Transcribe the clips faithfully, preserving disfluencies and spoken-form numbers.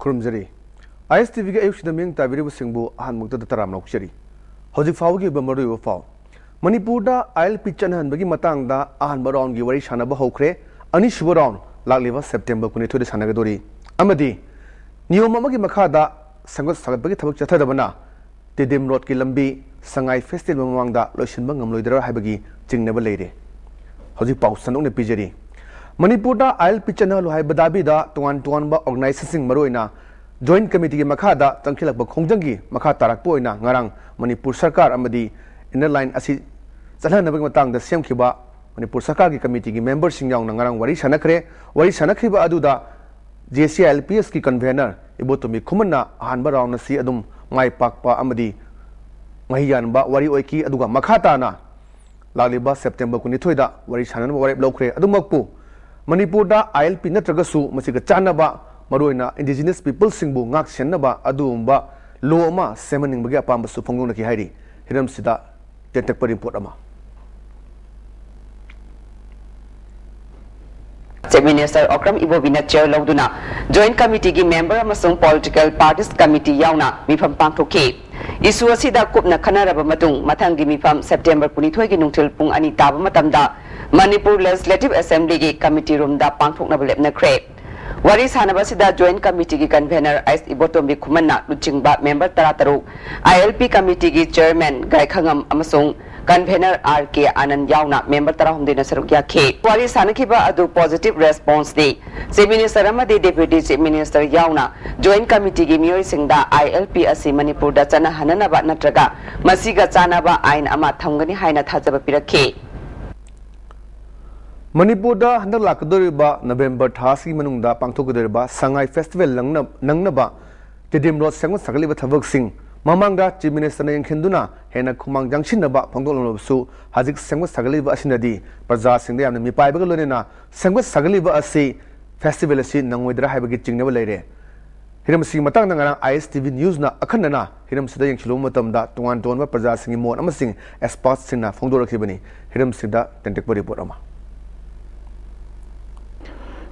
ꯈꯨꯔꯨꯝꯖꯔꯤ꯫ ꯑꯥꯏ ꯑꯦꯁ T ꯚꯤꯒꯤ ꯑꯌꯨꯛꯁꯤꯗ ꯃꯤꯠꯌꯦꯡ ꯇꯥꯕꯤꯔꯤꯕꯁꯤꯡꯕꯨ ꯑꯍꯥꯟꯕꯃꯛꯇꯗ ꯇꯔꯥꯝꯅ ꯑꯣꯛꯆꯔꯤ꯫ ꯍꯧꯖꯤꯛ ꯐꯥꯎꯕꯒꯤ ꯑꯣꯏꯕ ꯃꯔꯨꯑꯣꯏꯕ ꯄꯥꯎ꯫ ꯃꯅꯤꯄꯨꯔꯗ ꯑꯥꯏ ꯑꯦꯜ ꯄꯤ ꯆꯠꯅꯍꯟꯕꯒꯤ ꯃꯇꯥꯡꯗ ꯑꯍꯥꯟꯕ ꯔꯥꯎꯟꯒꯤ ꯋꯥꯔꯤ ꯁꯥꯟꯅꯕ ꯍꯧꯈ꯭ꯔꯦ꯫ ꯑꯅꯤꯁꯨꯕ ꯔꯥꯎꯟ ꯂꯥꯛꯂꯤꯕ ꯁꯦꯞꯇꯦꯝꯕꯔ ꯀꯨꯟꯅꯤꯊꯣꯏꯗ ꯁꯥꯟꯅꯒꯗꯧꯔꯤ꯫ ꯑꯃꯗꯤ ꯅꯤꯌꯣꯝ ꯑꯃꯒꯤ ꯃꯈꯥꯗ ꯁꯦꯝꯒꯠ ꯁꯥꯒꯠꯄꯒꯤ ꯊꯕꯛ ꯆꯠꯊꯗꯕꯅ ꯇꯤꯗꯤꯝ ꯔꯣꯗꯀꯤ ꯂꯝꯕꯤ ꯁꯉꯥꯏ ꯐꯦꯁꯇꯤꯚꯦꯜ ꯃꯃꯥꯡꯗ ꯂꯣꯏꯁꯤꯟꯕ ꯉꯝꯂꯣꯏꯗ꯭ꯔꯥ ꯍꯥꯏꯕꯒꯤ ꯆꯤꯡꯅꯕ ꯂꯩꯔꯦ꯫ ꯍꯧꯖꯤꯛ ꯄꯥꯎ ꯁꯟꯗꯣꯛꯅ ꯄꯤꯖꯔꯤ꯫ ꯃꯅꯤꯄꯨꯔꯗ ꯑꯥꯏ ꯑꯦꯜ ꯄꯤ ꯆꯠꯅꯍꯜꯂꯨ ꯍꯥꯏꯕ ꯗꯥꯕꯤꯗ ꯇꯣꯉꯥꯟ ꯇꯣꯉꯥꯟꯕ ꯑꯣꯔꯒꯅꯥꯏꯖꯦꯁꯟꯁꯤꯡ, ꯃꯔꯨꯑꯣꯏꯅ ꯖꯣꯏꯟꯠ ꯀꯃꯤꯇꯤꯒꯤ ꯃꯈꯥꯗ ꯆꯪꯁꯤꯜꯂꯛꯄ ꯈꯣꯡꯖꯪꯒꯤ ꯃꯈꯥ ꯇꯥꯔꯛꯄ ꯑꯣꯏꯅ ꯉꯔꯥꯡ ꯃꯅꯤꯄꯨꯔ ꯁꯔꯀꯥꯔ ꯑꯃꯗꯤ ꯏꯟꯅꯔ ꯂꯥꯏꯟ ꯑꯁꯤ ꯆꯠꯍꯟꯅꯕꯒꯤ ꯃꯇꯥꯡꯗ ꯁꯦꯝꯈꯤꯕ ꯃꯅꯤꯄꯨꯔ ꯁꯔꯀꯥꯔꯒꯤ ꯀꯃꯤꯇꯤꯒꯤ ꯃꯦꯝꯕꯔꯁꯤꯡ ꯌꯥꯎꯅ ꯉꯔꯥꯡ ꯋꯥꯔꯤ ꯁꯥꯟꯅꯈ꯭ꯔꯦ꯫ ꯋꯥꯔꯤ ꯁꯥꯟꯅꯈꯤꯕ ꯑꯗꯨꯗ J C I L P ꯑꯦꯁꯀꯤ convener ꯏꯕꯣꯇꯣꯝꯕꯤ ꯈꯨꯃꯟꯅ ꯑꯍꯥꯟꯕ ꯔꯥꯎꯟ ꯑꯁꯤ ꯑꯗꯨꯝ ꯃꯥꯏ ꯄꯥꯛꯄ ꯑꯃꯗꯤ ꯃꯍꯩ ꯌꯥꯟꯕ ꯋꯥꯔꯤ ꯑꯣꯏꯈꯤ꯫ ꯑꯗꯨꯒ ꯃꯈꯥ ꯇꯥꯅ ꯂꯥꯛꯂꯤꯕ ꯁꯦꯞꯇꯦꯝꯕꯔ ꯀꯨꯟꯅꯤꯊꯣꯏꯗ ꯋꯥꯔꯤ ꯁꯥꯟꯅꯅꯕ ꯋꯥꯔꯦꯞ ꯂꯧꯈ꯭ꯔꯦ꯫ ꯑꯗꯨꯃꯛꯄꯨ ꯃꯅꯤꯄꯨꯔꯗ ꯑꯥꯏ ꯑꯦꯜ ꯄꯤ ꯅꯠꯇ꯭ꯔꯒꯁꯨ ꯃꯁꯤꯒ ꯆꯥꯟꯅꯕ, ꯃꯔꯨꯑꯣꯏꯅ ꯏꯟꯗꯤꯖꯤꯅꯁ ꯄꯤꯄꯜꯁꯤꯡꯕꯨ ꯉꯥꯛ ꯁꯦꯟꯅꯕ ꯑꯗꯨꯒꯨꯝꯕ ꯂꯣ ꯑꯃ ꯁꯦꯝꯍꯟꯅꯤꯡꯕꯒꯤ ꯑꯄꯥꯝꯕꯁꯨ ꯐꯣꯡꯗꯣꯛꯅꯈꯤ ꯍꯥꯏꯔꯤ꯫ ꯍꯤꯔꯝꯁꯤꯗ ꯇꯦꯟꯇꯛꯄ ꯔꯤꯄꯣꯔꯠ ꯑꯃ꯫ ꯆꯤꯐ ꯃꯤꯅꯤꯁꯇꯔ ꯑꯣꯀ꯭ꯔꯝ ꯏꯕꯣꯕꯤꯅ ꯆꯤꯌꯔ ꯂꯧꯗꯨꯅ ꯖꯣꯏꯟꯠ ꯀꯃꯤꯇꯤꯒꯤ ꯃꯦꯝꯕꯔ ꯑꯃꯁꯨꯡ ꯄꯣꯂꯤꯇꯤꯀꯦꯜ ꯄꯥꯔꯇꯤꯁ ꯀꯃꯤꯇꯤ ꯌꯥꯎꯅ ꯃꯤꯐꯝ ꯄꯥꯡꯊꯣꯛꯈꯤ꯫ ꯏꯁꯨ ꯑꯁꯤꯗ ꯀꯨꯞꯅ ꯈꯟꯅꯔꯕ ꯃꯇꯨꯡ ꯃꯊꯪꯒꯤ ꯃꯤꯐꯝ ꯁꯦꯞꯇꯦꯝꯕꯔ ꯀꯨꯟꯅꯤꯊꯣꯏꯒꯤ ꯅꯨꯡꯊꯤꯜ ꯄꯨꯡ ꯑꯅꯤ ꯇꯥꯕ ꯃꯇꯝꯗ ꯃꯅꯤꯄꯨꯔ ꯂꯦꯖꯤꯁꯂꯦꯇꯤꯚ ꯑꯦꯁꯦꯝꯕ꯭ꯂꯤꯒꯤ ꯀꯃꯤꯇꯤ ꯔꯨꯝꯗ ꯄꯥꯡꯊꯣꯛꯅꯕ ꯂꯦꯞꯅꯈ꯭ꯔꯦ꯫ ꯋꯥꯔꯤ ꯁꯥꯟꯅꯕ ꯑꯁꯤꯗ ꯖꯣꯏꯟꯠ ꯀꯃꯤꯇꯤꯒꯤ ꯀꯟꯚꯦꯅꯔ ꯑꯩꯆ ꯏꯕꯣꯇꯣꯝꯕꯤ ꯈꯨꯃꯟꯅ ꯂꯨꯆꯤꯡꯕ ꯃꯦꯝꯕꯔ ꯇꯔꯥꯇꯔꯨꯛ, ꯑꯥꯏ ꯑꯦꯜ ꯄꯤ ꯀꯃꯤꯇꯤꯒꯤ ꯆꯤꯌꯔꯃꯦꯟ ꯒꯥꯏꯈꯉꯝ ꯑꯃꯁꯨꯡ ꯀꯟꯚꯦꯅꯔ ꯑꯥꯔ ꯀꯦ ꯑꯥꯅꯟꯗ ꯌꯥꯎꯅ ꯃꯦꯝꯕꯔ ꯇꯔꯥꯍꯨꯝꯗꯣꯏꯅ ꯁꯔꯨꯛ ꯌꯥꯈꯤ꯫ ꯋꯥꯔꯤ ꯁꯥꯟꯅꯈꯤꯕ ꯑꯗꯨ ꯄꯣꯖꯤꯇꯤꯚ ꯔꯦꯁꯄꯣꯟꯁꯅꯤ꯫ ꯆꯤꯐ ꯃꯤꯅꯤꯁꯇꯔ ꯑꯃꯗꯤ ꯗꯦꯄ꯭ꯌꯨꯇꯤ ꯆꯤꯐ ꯃꯤꯅꯤꯁꯇꯔ ꯌꯥꯎꯅ ꯖꯣꯏꯟꯠ ꯀꯃꯤꯇꯤꯒꯤ ꯃꯤꯑꯣꯏꯁꯤꯡꯗ ꯑꯥꯏ ꯑꯦꯜ ꯄꯤ ꯑꯁꯤ ꯃꯅꯤꯄꯨꯔꯗ ꯆꯠꯅꯍꯟꯅꯅꯕ ꯅꯠꯇ꯭ꯔꯒ ꯃꯁꯤꯒ ꯆꯥꯟꯅꯕ ꯑꯥꯏꯟ ꯑꯃ ꯊꯝꯒꯅꯤ ꯍꯥꯏꯅ ꯊꯥꯖꯕ ꯄꯤꯔꯛꯈꯤ꯫ ꯃꯅꯤꯄꯨꯔꯗ ꯍꯟꯗꯛ ꯂꯥꯛꯀꯗꯧꯔꯤꯕ ꯅꯕꯦꯝꯕꯔ ꯊꯥ ꯑꯁꯤꯒꯤ ꯃꯅꯨꯡꯗ ꯄꯥꯡꯊꯣꯛꯀꯗꯧꯔꯤꯕ ꯁꯉꯥꯏ ꯐꯦꯁꯇꯤꯚꯦꯜ ꯅꯪꯅ-, ꯅꯪꯅꯕ ꯇꯤꯗꯤꯝ ꯔꯣꯗ ꯁꯦꯝꯒꯠ ꯁꯥꯒꯠꯂꯤꯕ ꯊꯕꯛꯁꯤꯡ ꯃꯃꯥꯡꯗ ꯆꯤꯐ ꯃꯤꯅꯤꯁꯇꯔꯅ ꯌꯦꯡꯁꯤꯟꯗꯨꯅ ꯍꯦꯟꯅ ꯈꯨꯃꯥꯡ ꯆꯪꯁꯤꯟꯅꯕ ꯐꯣꯡꯗꯣꯛꯂꯝꯂꯕꯁꯨ, ꯍꯧꯖꯤꯛ ꯁꯦꯝꯒꯠ ꯁꯥꯒꯠꯂꯤꯕ ꯑꯁꯤꯅꯗꯤ ꯄ꯭ꯔꯖꯥꯁꯤꯡꯗ ꯌꯥꯝꯅ ꯃꯤꯄꯥꯏꯕꯒ ꯂꯣꯏꯅꯅ ꯁꯦꯝꯒꯠ ꯁꯥꯒꯠꯂꯤꯕ ꯑꯁꯤ ꯐꯦꯁꯇꯤꯚꯦꯜ ꯑꯁꯤ ꯅꯪꯉꯣꯏꯗ꯭ꯔꯥ ꯍꯥꯏꯕꯒꯤ ꯆꯤꯡꯅꯕ ꯂꯩꯔꯦ꯫ ꯍꯤꯔꯝꯁꯤꯒꯤ ꯃꯇꯥꯡꯗ ꯉꯔꯥꯡ ꯑꯥꯏ ꯑꯦꯁ ꯇꯤ ꯚꯤ ꯅ꯭ꯌꯨꯁꯅ ꯑꯈꯟꯅꯅ ꯍꯤꯔꯝꯁꯤꯗ ꯌꯦꯡꯁꯤꯜꯂꯨꯕ ꯃꯇꯝꯗ ꯇꯣꯉꯥꯟ ꯇꯣꯉꯥꯟꯕ ꯄ꯭ꯔꯖꯥꯁꯤꯡꯒꯤ ꯃꯣꯠ ꯑꯃꯁꯨꯡ ꯑꯦꯛꯁꯄꯔꯠꯁꯤꯡꯅ ꯐꯣꯡꯗꯣꯔꯛꯈꯤꯕꯅꯤ꯫ ꯍꯤꯔꯝꯁꯤꯗ ꯇꯦꯟꯇꯛꯄ ꯔꯤꯄꯣꯔꯠ ꯑꯃ꯫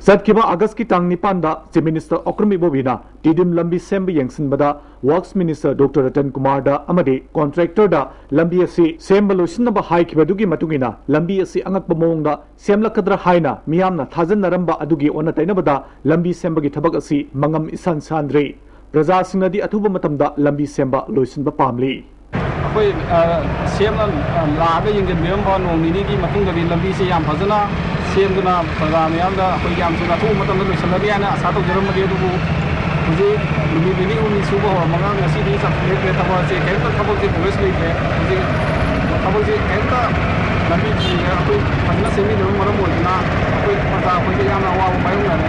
ꯆꯠꯈꯤꯕ ꯑꯥꯒꯁꯀꯤ ꯇꯥꯡ ꯅꯤꯄꯥꯟꯗ Chief Minister ꯑꯣꯀ꯭ꯔꯝ ꯏꯕꯣꯕꯤꯅ ꯇꯤꯗꯤꯝ ꯂꯝꯕꯤ ꯁꯦꯝꯕ ꯌꯦꯡꯁꯤꯟꯕꯗ Works Minister Doctor ꯔꯇꯟ ꯀꯨꯃꯥꯔꯗ ꯑꯃꯗꯤ contractor ꯗ ꯂꯝꯕꯤ ꯑꯁꯤ ꯁꯦꯝꯕ ꯂꯣꯏꯁꯤꯟꯅꯕ ꯍꯥꯏꯈꯤꯕꯗꯨꯒꯤ ꯃꯇꯨꯡ ꯏꯟꯅ ꯂꯝꯕꯤ ꯑꯁꯤ ꯑꯉꯛꯄ ꯃꯑꯣꯡꯗ ꯁꯦꯝꯂꯛꯀꯗ꯭ꯔꯥ ꯍꯥꯏꯅ ꯃꯤꯌꯥꯝꯅ ꯊꯥꯖꯅꯔꯝꯕ ꯑꯗꯨꯒꯤ ꯑꯣꯟꯅ ꯇꯩꯅꯕꯗ ꯂꯝꯕꯤ ꯁꯦꯝꯕꯒꯤ ꯊꯕꯛ ꯑꯁꯤ ꯃꯉꯝ ꯏꯁꯥꯟ ꯁꯥꯟꯗ꯭ꯔꯤ꯫ ꯄ꯭ꯔꯖꯥꯁꯤꯡꯅꯗꯤ ꯑꯊꯨꯕ ꯃꯇꯝꯗ ꯂꯝꯕꯤ ꯁꯦꯝꯕ ꯂꯣꯏꯁꯤꯟꯕ ꯄꯥꯝꯂꯤ꯫ ꯑꯩꯈꯣꯏ, ꯑ, ꯁꯤ ꯑꯦꯝꯅ, ꯑ, ꯂꯥꯛꯑꯒ ꯌꯦꯡꯁꯤꯟꯕꯤꯔꯝꯕ ꯅꯣꯡ ꯅꯤꯅꯤꯒꯤ ꯃꯇꯨꯡꯗꯗꯤ ꯂꯝꯕꯤꯁꯦ ꯌꯥꯝ ꯐꯖꯅ ꯁꯦꯝꯗꯨꯅ ꯄ꯭ꯔꯖꯥ ꯃꯌꯥꯝꯗ ꯑꯩꯈꯣꯏ ꯌꯥꯝ ꯊꯨꯅ ꯑꯊꯨꯕ ꯃꯇꯝꯗ ꯂꯣꯏꯁꯤꯜꯂꯅꯤ ꯍꯥꯏꯅ ꯑꯁꯥ ꯇꯧꯖꯔꯝꯕꯅꯤ꯫ ꯑꯗꯨꯕꯨ ꯍꯧꯖꯤꯛ ꯅꯨꯃꯤꯠ ꯅꯤꯅꯤ ꯍꯨꯝꯅꯤ ꯁꯨꯕ ꯍꯧꯔꯝꯃꯒ ꯉꯁꯤꯗꯤ ꯆꯞ ꯂꯦꯞꯈ꯭ꯔꯦ꯫ ꯊꯕꯛ ꯑꯁꯤ ꯀꯔꯤꯝꯇ, ꯊꯕꯛꯁꯤ progress ꯂꯩꯇ꯭ꯔꯦ꯫ ꯍꯧꯖꯤꯛ ꯊꯕꯛꯁꯤ ꯀꯔꯤꯝꯇ ꯂꯝꯕꯤ ꯊꯤꯡꯉꯦ꯫ ꯑꯩꯈꯣꯏ ꯐꯖꯅ ꯁꯦꯝꯕꯤꯗꯕꯅ ꯃꯔꯝ ꯑꯣꯏꯗꯨꯅ ꯑꯩꯈꯣꯏ ꯄ꯭ꯔꯖꯥ ꯑꯩꯈꯣꯏꯁꯦ ꯌꯥꯝꯅ ꯑꯋꯥꯕ ꯃꯥꯌꯣꯛꯅꯔꯦ꯫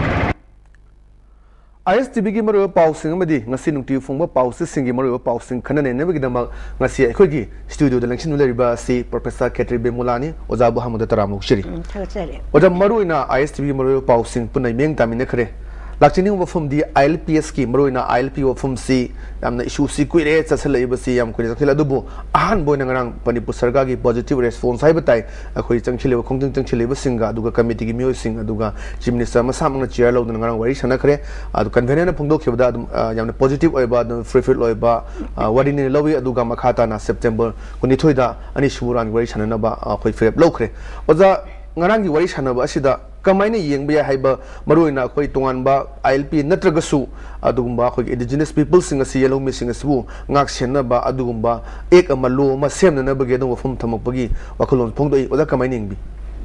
ꯑꯥꯏ ꯑꯦꯁ ꯇꯤ ꯚꯤꯒꯤ ꯃꯔꯨꯑꯣꯏꯕ ꯄꯥꯎꯁꯤꯡ ꯑꯃꯗꯤ ꯉꯁꯤ ꯅꯨꯡꯇꯤꯒꯤ ꯐꯣꯡꯕ ꯄꯥꯎꯆꯦꯁꯤꯡꯒꯤ ꯃꯔꯨꯑꯣꯏꯕ ꯄꯥꯎꯁꯤꯡ ꯈꯟꯅ ꯅꯩꯅꯕꯒꯤꯗꯃꯛ ꯉꯁꯤ ꯑꯩꯈꯣꯏꯒꯤ ꯁ꯭ꯇꯨꯗꯤꯑꯣꯗ ꯂꯦꯡꯁꯤꯟꯗꯨꯅ ꯂꯩꯔꯤꯕ ꯑꯁꯤ ꯄ꯭ꯔꯣꯐꯦꯁꯔ ꯈꯦꯇ꯭ꯔꯤ ꯕꯦꯃꯨꯂꯥꯅꯤ꯫ ꯑꯣꯖꯥꯕꯨ ꯑꯍꯥꯟꯕꯗ ꯇꯔꯥꯝꯅ ꯑꯣꯛꯆꯔꯤ꯫ ꯎꯝ, ꯊꯥꯒꯠꯆꯔꯤ꯫ ꯑꯣꯖꯥ, ꯃꯔꯨꯑꯣꯏꯅ ꯑꯥꯏ ꯑꯦꯁ ꯇꯤ ꯚꯤꯒꯤ ꯃꯔꯨꯑꯣꯏꯕ ꯄꯥꯎꯁꯤꯡ ꯄꯨꯟꯅ ꯃꯤꯠꯌꯦꯡ ꯇꯥꯃꯤꯟꯅꯈ꯭ꯔꯦ꯫ ꯂꯥꯛꯆꯅꯤꯡꯕ ꯋꯥꯐꯝꯗꯤ ꯑꯥꯏ ꯑꯦꯜ ꯄꯤ ꯑꯦꯁꯀꯤ, ꯃꯔꯨꯑꯣꯏꯅ ꯑꯥꯏ ꯑꯦꯜ ꯄꯤ ꯋꯥꯐꯝꯁꯤ ꯌꯥꯝꯅ ꯏꯁꯨꯁꯤ ꯀꯨꯏꯔꯦ ꯆꯠꯁꯤꯜꯂꯛꯏꯕꯁꯤ ꯌꯥꯝ ꯀꯨꯏꯅ ꯆꯠꯁꯤꯜꯂꯦ꯫ ꯑꯗꯨꯕꯨ ꯑꯍꯥꯟꯕ ꯑꯣꯏꯅ ꯉꯔꯥꯡ ꯃꯅꯤꯄꯨꯔ ꯁꯔꯀꯥꯔꯒꯤ positive response ꯍꯥꯏꯕ ꯇꯥꯏ, ꯑꯩꯈꯣꯏ ꯆꯪꯁꯤꯜꯂꯤꯕ, ꯈꯣꯡꯖꯪ ꯆꯪꯁꯤꯜꯂꯤꯕꯁꯤꯡꯒ, ꯑꯗꯨꯒ ꯀꯃꯤꯇꯤꯒꯤ ꯃꯤꯑꯣꯏꯁꯤꯡ, ꯑꯗꯨꯒ Chief Minister ꯃꯁꯥꯃꯛꯅ chair ꯂꯧꯗꯨꯅ ꯉꯔꯥꯡ ꯋꯥꯔꯤ ꯁꯥꯟꯅꯈ꯭ꯔꯦ꯫ ꯑꯗꯨ convenerꯅ ꯐꯣꯡꯗꯣꯛꯈꯤꯕꯗ ꯑꯗꯨꯝ, ꯑ, ꯌꯥꯝꯅ positive ꯑꯣꯏꯕ, ꯑꯗꯨꯝ fulfil ꯑꯣꯏꯕ, ꯑ, ꯋꯥꯔꯤꯅꯤ ꯂꯧꯏ꯫ ꯑꯗꯨꯒ ꯃꯈꯥ ꯇꯥꯅ September ꯀꯨꯟꯅꯤꯊꯣꯏꯗ ꯑꯅꯤꯁꯨꯕ roundꯒꯤ ꯋꯥꯔꯤ ꯁꯥꯟꯅꯅꯕ, ꯑ, ꯑꯩꯈꯣꯏ ꯐꯤꯔꯦꯞ ꯂꯧꯈ꯭ꯔꯦ꯫ ꯑꯣꯖꯥ, ꯉꯔꯥꯡꯒꯤ ꯋꯥꯔꯤ ꯁꯥꯟꯅꯕ ꯑꯁꯤꯗ ꯀꯃꯥꯏꯅ ꯌꯦꯡꯕ ꯌꯥꯏ ꯍꯥꯏꯕ, ꯃꯔꯨꯑꯣꯏꯅ ꯑꯩꯈꯣꯏ ꯇꯣꯉꯥꯟꯕ ꯑꯥꯏ ꯑꯦꯜ ꯄꯤ ꯅꯠꯇ꯭ꯔꯒꯁꯨ ꯑꯗꯨꯒꯨꯝꯕ ꯑꯩꯈꯣꯏꯒꯤ indigenous peopleꯁꯤꯡ ꯑꯁꯤ, ꯌꯦꯜꯍꯧꯃꯤꯁꯤꯡ ꯑꯁꯤꯕꯨ ꯉꯥꯛ ꯁꯦꯟꯅꯕ ꯑꯗꯨꯒꯨꯝꯕ act ꯑꯃ, law ꯑꯃ ꯁꯦꯝꯅꯅꯕꯒꯤ ꯑꯗꯨꯝ ꯋꯥꯐꯝ ꯊꯝꯃꯛꯄꯒꯤ ꯋꯥꯈꯜꯂꯣꯟ ꯐꯣꯡꯗꯣꯛꯏ꯫ ꯑꯣꯖꯥ, ꯀꯃꯥꯏꯅ ꯌꯦꯡꯕꯤ?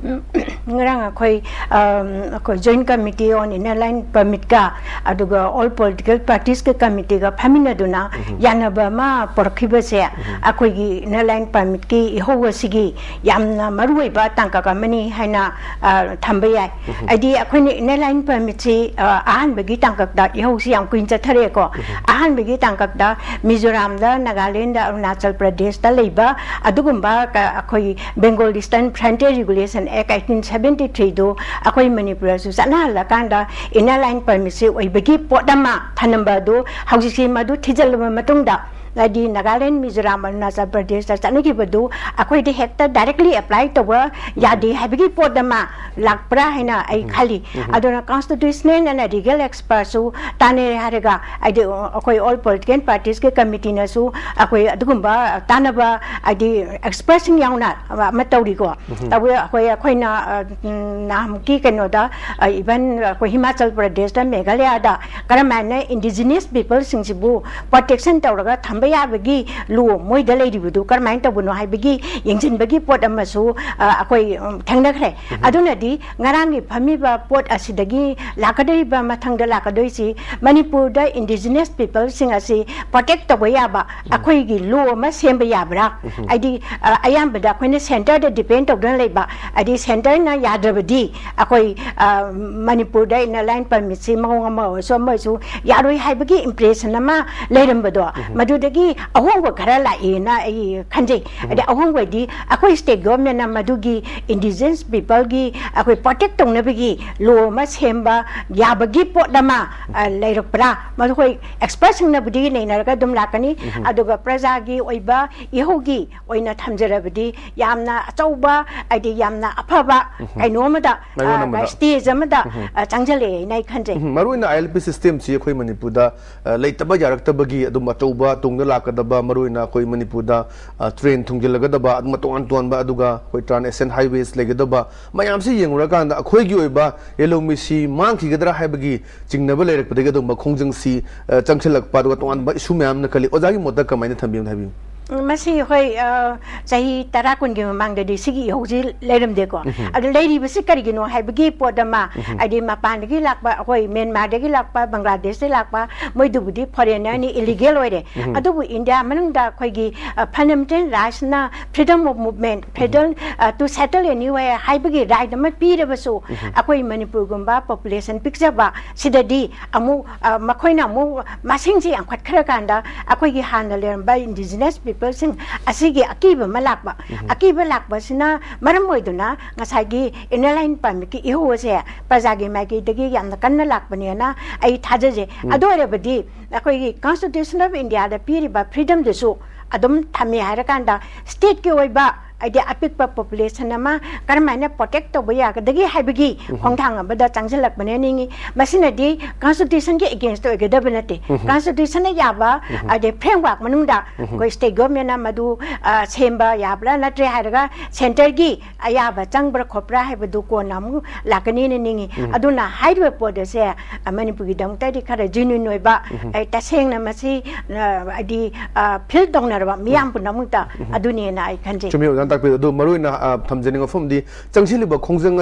ꯎꯝ, ꯉꯔꯥꯡ ꯑꯩꯈꯣꯏ, ꯑꯝ, ꯑꯩꯈꯣꯏ Joint Committee on Inner Line Permitꯀ ꯑꯗꯨꯒ all political partiesꯀ committeeꯒ ꯐꯝꯃꯤꯟꯅꯗꯨꯅ ꯎꯝ꯫ ꯌꯥꯅꯕ ꯑꯃ ꯄꯨꯔꯛꯈꯤꯕꯁꯦ ꯎꯝ꯫ ꯑꯩꯈꯣꯏꯒꯤ Inner Line Permitꯀꯤ ꯏꯍꯧ ꯑꯁꯤꯒꯤ ꯌꯥꯝꯅ ꯃꯔꯨꯑꯣꯏꯕ ꯇꯥꯡꯀꯛ ꯑꯃꯅꯤ ꯍꯥꯏꯅ, ꯑ, ꯊꯝꯕ ꯌꯥꯏ꯫ ꯎꯝ꯫ ꯍꯥꯏꯗꯤ ꯑꯩꯈꯣꯏꯅ Inner Line Permitꯁꯤ, ꯑ, ꯑꯍꯥꯟꯕꯒꯤ ꯇꯥꯡꯀꯛꯇ ꯏꯍꯧꯁꯤ ꯌꯥꯝ ꯀꯨꯏꯅ ꯆꯠꯊꯔꯛꯑꯦꯀꯣ꯫ ꯎꯝ꯫ ꯑꯍꯥꯟꯕꯒꯤ ꯇꯥꯡꯀꯛꯇ ꯃꯤꯖꯣꯔꯥꯝꯗ, ꯅꯥꯒꯥꯂꯦꯟꯗ, ꯑꯔꯨꯅꯥꯆꯜ ꯄ꯭ꯔꯗꯦꯁꯇ ꯂꯩꯕ ꯑꯗꯨꯒꯨꯝꯕ ꯀ-, ꯑꯩꯈꯣꯏ Bengal Eastern Frontier Regulation Act eighteen seventy threeꯗꯨ ꯑꯩꯈꯣꯏ ꯃꯅꯤꯄꯨꯔꯗꯁꯨ ꯆꯠꯅꯍꯜꯂꯀꯥꯟꯗ Inner Line Permitꯁꯤ ꯑꯣꯏꯕꯒꯤ ꯄꯣꯠ ꯑꯃ ꯊꯅꯝꯕ ꯑꯗꯨ ꯍꯧꯖꯤꯛꯁꯤ ꯃꯗꯨ ꯊꯤꯖꯤꯜꯂꯕ ꯃꯇꯨꯡꯗ ꯍꯥꯏꯗꯤ ꯅꯥꯒꯥꯂꯦꯟ, ꯃꯤꯖꯣꯔꯥꯝ, ꯑꯔꯨꯅꯥꯆꯜ ꯄ꯭ꯔꯗꯦꯁꯇ ꯆꯠꯅꯈꯤꯕꯗꯨ ꯑꯩꯈꯣꯏꯗ ꯍꯦꯛꯇ directly apply ꯇꯧꯕ ꯌꯥꯗꯦ ꯍꯥꯏꯕꯒꯤ ꯄꯣꯠ ꯑꯃ ꯂꯥꯛꯄ꯭ꯔꯥ ꯍꯥꯏꯅ ꯑꯩ ꯈꯜꯂꯤ꯫ ꯑꯗꯨꯅ constitutional and legal expertꯁꯨ ꯇꯥꯟꯅꯔꯦ ꯍꯥꯏꯔꯒ, ꯍꯥꯏꯗꯤ ꯑꯩꯈꯣꯏ all political partiesꯀꯤ committeeꯅꯁꯨ ꯑꯩꯈꯣꯏ ꯑꯗꯨꯒꯨꯝꯕ ꯇꯥꯟꯅꯕ, ꯍꯥꯏꯗꯤ expertꯁꯤꯡ ꯌꯥꯎꯅ ꯑꯃ ꯇꯧꯔꯤꯀꯣ꯫ ꯇꯧꯋꯦ꯫ ꯑꯩꯈꯣꯏ, ꯑꯩꯈꯣꯏꯅ, ꯑ, ꯎꯝ, ꯅꯍꯥꯟꯃꯨꯛꯀꯤ ꯀꯩꯅꯣꯗ, ꯑ, even ꯑꯩꯈꯣꯏ ꯍꯤꯃꯥꯆꯜ ꯄ꯭ꯔꯗꯦꯁꯇ, ꯃꯦꯘꯥꯂꯌꯥꯗ ꯀꯔꯝꯍꯥꯏꯅ indigenous peopleꯁꯤꯡꯁꯤꯕꯨ protection ꯇꯧꯔꯒ ꯊꯝꯕ ꯌꯥꯕꯒꯤ law ꯃꯣꯏꯗ ꯂꯩꯔꯤꯕꯗꯨ ꯀꯔꯝꯍꯥꯏꯅ ꯇꯧꯕꯅꯣ ꯍꯥꯏꯕꯒꯤ ꯌꯦꯡꯁꯤꯟꯕꯒꯤ ꯄꯣꯠ ꯑꯃꯁꯨ, ꯑ, ꯑꯩꯈꯣꯏ, ꯎꯝ, ꯊꯦꯡꯅꯈ꯭ꯔꯦ꯫ ꯑꯗꯨꯅꯗꯤ ꯉꯔꯥꯡꯒꯤ ꯐꯝꯃꯤꯕ ꯄꯣꯠ ꯑꯁꯤꯗꯒꯤ ꯂꯥꯛꯀꯗꯧꯔꯤꯕ, ꯃꯊꯪꯗ ꯂꯥꯛꯀꯗꯣꯏꯁꯤ, ꯃꯅꯤꯄꯨꯔꯗ indigenous peopleꯁꯤꯡ ꯑꯁꯤ protect ꯇꯧꯕ ꯌꯥꯕ ꯑꯩꯈꯣꯏꯒꯤ law ꯑꯃ ꯁꯦꯝꯕ ꯌꯥꯕ꯭ꯔꯥ? ꯍꯥꯏꯗꯤ, ꯑ, ꯑꯌꯥꯝꯕꯗ ꯑꯩꯈꯣꯏꯅ centreꯗ depend ꯇꯧꯗꯨꯅ ꯂꯩꯕ, ꯍꯥꯏꯗꯤ centreꯅ ꯌꯥꯗ꯭ꯔꯕꯗꯤ ꯑꯩꯈꯣꯏ, ꯑ, ꯃꯅꯤꯄꯨꯔꯗ inner line permitꯁꯤ ꯃꯑꯣꯡ ꯑꯃ ꯑꯣꯏꯔꯁꯨ ꯑꯃ ꯑꯣꯏꯔꯁꯨ ꯌꯥꯔꯣꯏ ꯍꯥꯏꯕꯒꯤ impression ꯑꯃ ꯂꯩꯔꯝꯕꯗꯣ, ꯃꯗꯨꯗꯒꯤ ꯑꯍꯣꯡꯕ ꯈꯔ ꯂꯥꯛꯑꯦꯅ ꯑꯩ ꯈꯟꯖꯩ꯫ ꯍꯥꯏꯗꯤ ꯑꯍꯣꯡꯕꯗꯤ ꯑꯩꯈꯣꯏ state governmentꯅ ꯃꯗꯨꯒꯤ indigenous peopleꯒꯤ ꯑꯩꯈꯣꯏ protect ꯇꯧꯅꯕꯒꯤ law ꯑꯃ ꯁꯦꯝꯕ ꯌꯥꯕꯒꯤ ꯄꯣꯠ ꯑꯃ, ꯑ, ꯂꯩꯔꯛꯄ꯭ꯔꯥ? ꯃꯗꯨ ꯑꯩꯈꯣꯏ expertꯁꯤꯡꯅꯕꯨꯗꯤ ꯅꯩꯅꯔꯒ ꯑꯗꯨꯝ ꯂꯥꯛꯀꯅꯤ꯫ ꯑꯗꯨꯒ ꯄ꯭ꯔꯖꯥꯒꯤ ꯑꯣꯏꯕ, ꯏꯍꯧꯒꯤ ꯑꯣꯏꯅ ꯊꯝꯖꯔꯕꯗꯤ ꯌꯥꯝꯅ ꯑꯆꯧꯕ, ꯍꯥꯏꯗꯤ ꯌꯥꯝꯅ ꯑꯐꯕ ꯀꯩꯅꯣ ꯑꯃꯗ, ꯃꯥꯏꯑꯣꯟ ꯑ, ꯑꯃꯗ꯫ Stage ꯑꯃꯗ, ꯑ, ꯆꯪꯁꯤꯜꯂꯛꯑꯦ ꯍꯥꯏꯅ ꯑꯩ ꯈꯟꯖꯩ꯫ ꯎꯝ, ꯃꯔꯨꯑꯣꯏꯅ ILP systemꯁꯤ ꯑꯩꯈꯣꯏ ꯃꯅꯤꯄꯨꯔꯗ, ꯑ, ꯂꯩꯇꯕ ꯌꯥꯔꯛꯇꯕꯒꯤ ꯑꯗꯨꯝ ꯑꯆꯧꯕ ꯇꯨꯡꯗ ꯂꯥꯛꯀꯗꯕ, ꯃꯔꯨꯑꯣꯏꯅ ꯑꯩꯈꯣꯏ ꯃꯅꯤꯄꯨꯔꯗ, ꯑ, train ꯊꯨꯡꯖꯤꯜꯂꯒꯗꯕ, ꯑꯗꯨꯝ ꯇꯣꯉꯥꯟ ꯇꯣꯉꯥꯟꯕ, ꯑꯗꯨꯒ ꯑꯩꯈꯣꯏ trans Asian highways ꯂꯩꯒꯗꯕ ꯃꯌꯥꯝꯁꯤ ꯌꯦꯡꯉꯨꯔꯀꯥꯟꯗ ꯑꯩꯈꯣꯏꯒꯤ ꯑꯣꯏꯕ ꯌꯦꯂꯧꯃꯤꯁꯤ ꯃꯥꯡꯈꯤꯒꯗ꯭ꯔꯥ ꯍꯥꯏꯕꯒꯤ ꯆꯤꯡꯅꯕ ꯂꯩꯔꯛꯄꯗꯒꯤ ꯑꯗꯨꯒꯨꯝꯕ ꯈꯣꯡꯖꯪꯁꯤ, ꯑ, ꯆꯪꯁꯤꯜꯂꯛꯄ, ꯑꯗꯨꯒ ꯇꯣꯉꯥꯟꯕ issue ꯃꯌꯥꯝꯅ ꯈꯜꯂꯤ꯫ ꯑꯣꯖꯥꯒꯤ ꯃꯣꯠꯇ ꯀꯃꯥꯏꯅ ꯊꯝꯕꯤꯕꯅꯣ ꯍꯥꯏꯕꯤꯌꯨ꯫ ꯎꯝ, ꯃꯁꯤ ꯍꯣꯏ, ꯑ, ꯆꯍꯤ ꯇꯔꯥ ꯀꯨꯟꯒꯤ ꯃꯃꯥꯡꯗꯗꯤ ꯁꯤꯒꯤ ꯏꯍꯧꯁꯤ ꯂꯩꯔꯝꯗꯦꯀꯣ꯫ ꯑꯗꯨ ꯂꯩꯔꯤꯕꯁꯤ ꯀꯔꯤꯒꯤꯅꯣ ꯍꯥꯏꯕꯒꯤ ꯄꯣꯠ ꯑꯃ, ꯍꯥꯏꯗꯤ ꯃꯄꯥꯟꯗꯒꯤ ꯂꯥꯛꯄ, ꯑꯩꯈꯣꯏ ꯃ꯭ꯌꯥꯟꯃꯥꯔꯗꯒꯤ ꯂꯥꯛꯄ, ꯕꯪꯒ꯭ꯂꯥꯗꯦꯁꯇꯒꯤ ꯂꯥꯛꯄ, ꯃꯣꯏꯗꯨꯕꯨꯗꯤ foreignerꯅꯤ, illegal ꯑꯣꯏꯔꯦ꯫ ꯑꯗꯨꯕꯨ ꯏꯟꯗꯤꯌꯥ ꯃꯅꯨꯡꯗ ꯑꯩꯈꯣꯏꯒꯤ, ꯑ, fundamental rightsꯅ freedom of movement, freedom, ꯑ, to settle anywhere ꯍꯥꯏꯕꯒꯤ right ꯑꯃ ꯄꯤꯔꯕꯁꯨ, ꯑꯩꯈꯣꯏ ꯃꯅꯤꯄꯨꯔꯒꯨꯝꯕ population ꯄꯤꯛꯆꯕ ꯁꯤꯗꯗꯤ ꯑꯃꯨꯛ, ꯑ, ꯃꯈꯣꯏꯅ ꯑꯃꯨꯛ ꯃꯁꯤꯡꯁꯦ ꯌꯥꯝꯈꯠꯈ꯭ꯔꯀꯥꯟꯗ ꯑꯩꯈꯣꯏꯒꯤ ꯍꯥꯟꯅ ꯂꯩꯔꯝꯕ indigenous people ꯁꯤꯡ ꯑꯁꯤꯒꯤ ꯑꯀꯤꯕ ꯑꯃ ꯂꯥꯛꯄ꯫ ꯑꯀꯤꯕ ꯂꯥꯛꯄꯁꯤꯅ ꯃꯔꯝ ꯑꯣꯏꯗꯨꯅ ꯉꯁꯥꯏꯒꯤ Inner Line Permit ꯀꯤ ꯏꯍꯧ ꯑꯁꯦ ꯄ꯭ꯔꯖꯥꯒꯤ ꯃꯥꯏꯀꯩꯗꯒꯤ ꯌꯥꯝꯅ ꯀꯟꯅ ꯂꯥꯛꯄꯅꯦꯅ ꯑꯩ ꯊꯥꯖꯖꯩ꯫ ꯑꯗꯨ ꯑꯣꯏꯔꯕꯗꯤ ꯑꯩꯈꯣꯏꯒꯤ Constitution of India ꯗ ꯄꯤꯔꯤꯕ freedom ꯗꯨꯁꯨ ꯑꯗꯨꯝ ꯊꯝꯃꯤ ꯍꯥꯏꯔꯀꯥꯟꯗ, state ꯀꯤ ꯑꯣꯏꯕ, ꯍꯥꯏꯗꯤ, ꯑꯄꯤꯛꯄ population ꯑꯃ ꯀꯔꯝꯍꯥꯏꯅ protect ꯇꯧꯕ ꯌꯥꯒꯗꯒꯦ ꯍꯥꯏꯕꯒꯤ ꯈꯣꯡꯊꯥꯡ ꯑꯃꯗ ꯆꯪꯁꯤꯜꯂꯛꯄꯅꯦ ꯅꯤꯡꯉꯤ꯫ ꯃꯁꯤꯅꯗꯤ Constitution ꯒꯤ against ꯑꯣꯏꯒꯗꯕ ꯅꯠꯇꯦ꯫ Constitution ꯅ ꯌꯥꯕ, ꯍꯥꯏꯗꯤ, framework ꯃꯅꯨꯡꯗ ꯑꯩꯈꯣꯏ state government ꯅ ꯃꯗꯨ, ꯑ, ꯁꯦꯝꯕ ꯌꯥꯕ꯭ꯔꯥ ꯅꯠꯇ꯭ꯔꯦ ꯍꯥꯏꯔꯒ centre ꯒꯤ ꯑꯌꯥꯕ ꯆꯪꯕ꯭ꯔꯥ ꯈꯣꯠꯄ꯭ꯔꯥ ꯍꯥꯏꯕꯗꯨ ꯀꯣꯟꯅ ꯑꯃꯨꯛ ꯂꯥꯛꯀꯅꯤꯅ ꯅꯤꯡꯉꯤ꯫ ꯑꯗꯨꯅ ꯍꯥꯏꯔꯤꯕ ꯄꯣꯠ ꯑꯁꯦ, ꯑ, ꯃꯅꯤꯄꯨꯔꯒꯤꯗꯃꯛꯇꯗꯤ ꯈꯔ genuine ꯑꯣꯏꯕ, ꯑꯩ ꯇꯁꯦꯡꯅ ꯃꯁꯤ, ꯑ, ꯍꯥꯏꯗꯤ, ꯑ, feel ꯇꯧꯅꯔꯕ ꯃꯤꯌꯥꯝ ꯄꯨꯝꯅꯃꯛꯇ ꯑꯗꯨꯅꯦꯅ ꯑꯩ ꯈꯟꯖꯩ꯫ ꯆꯨꯝꯃꯤ, ꯑꯣꯖꯥꯅ ꯇꯥꯛꯄꯤꯕꯗꯣ꯫ ꯑꯗꯨ ꯃꯔꯨꯑꯣꯏꯅ, ꯑ, ꯊꯝꯖꯅꯤꯡꯕ ꯋꯥꯐꯝꯗꯤ, ꯆꯪꯁꯤꯜꯂꯤꯕ ꯈꯣꯡꯖꯪ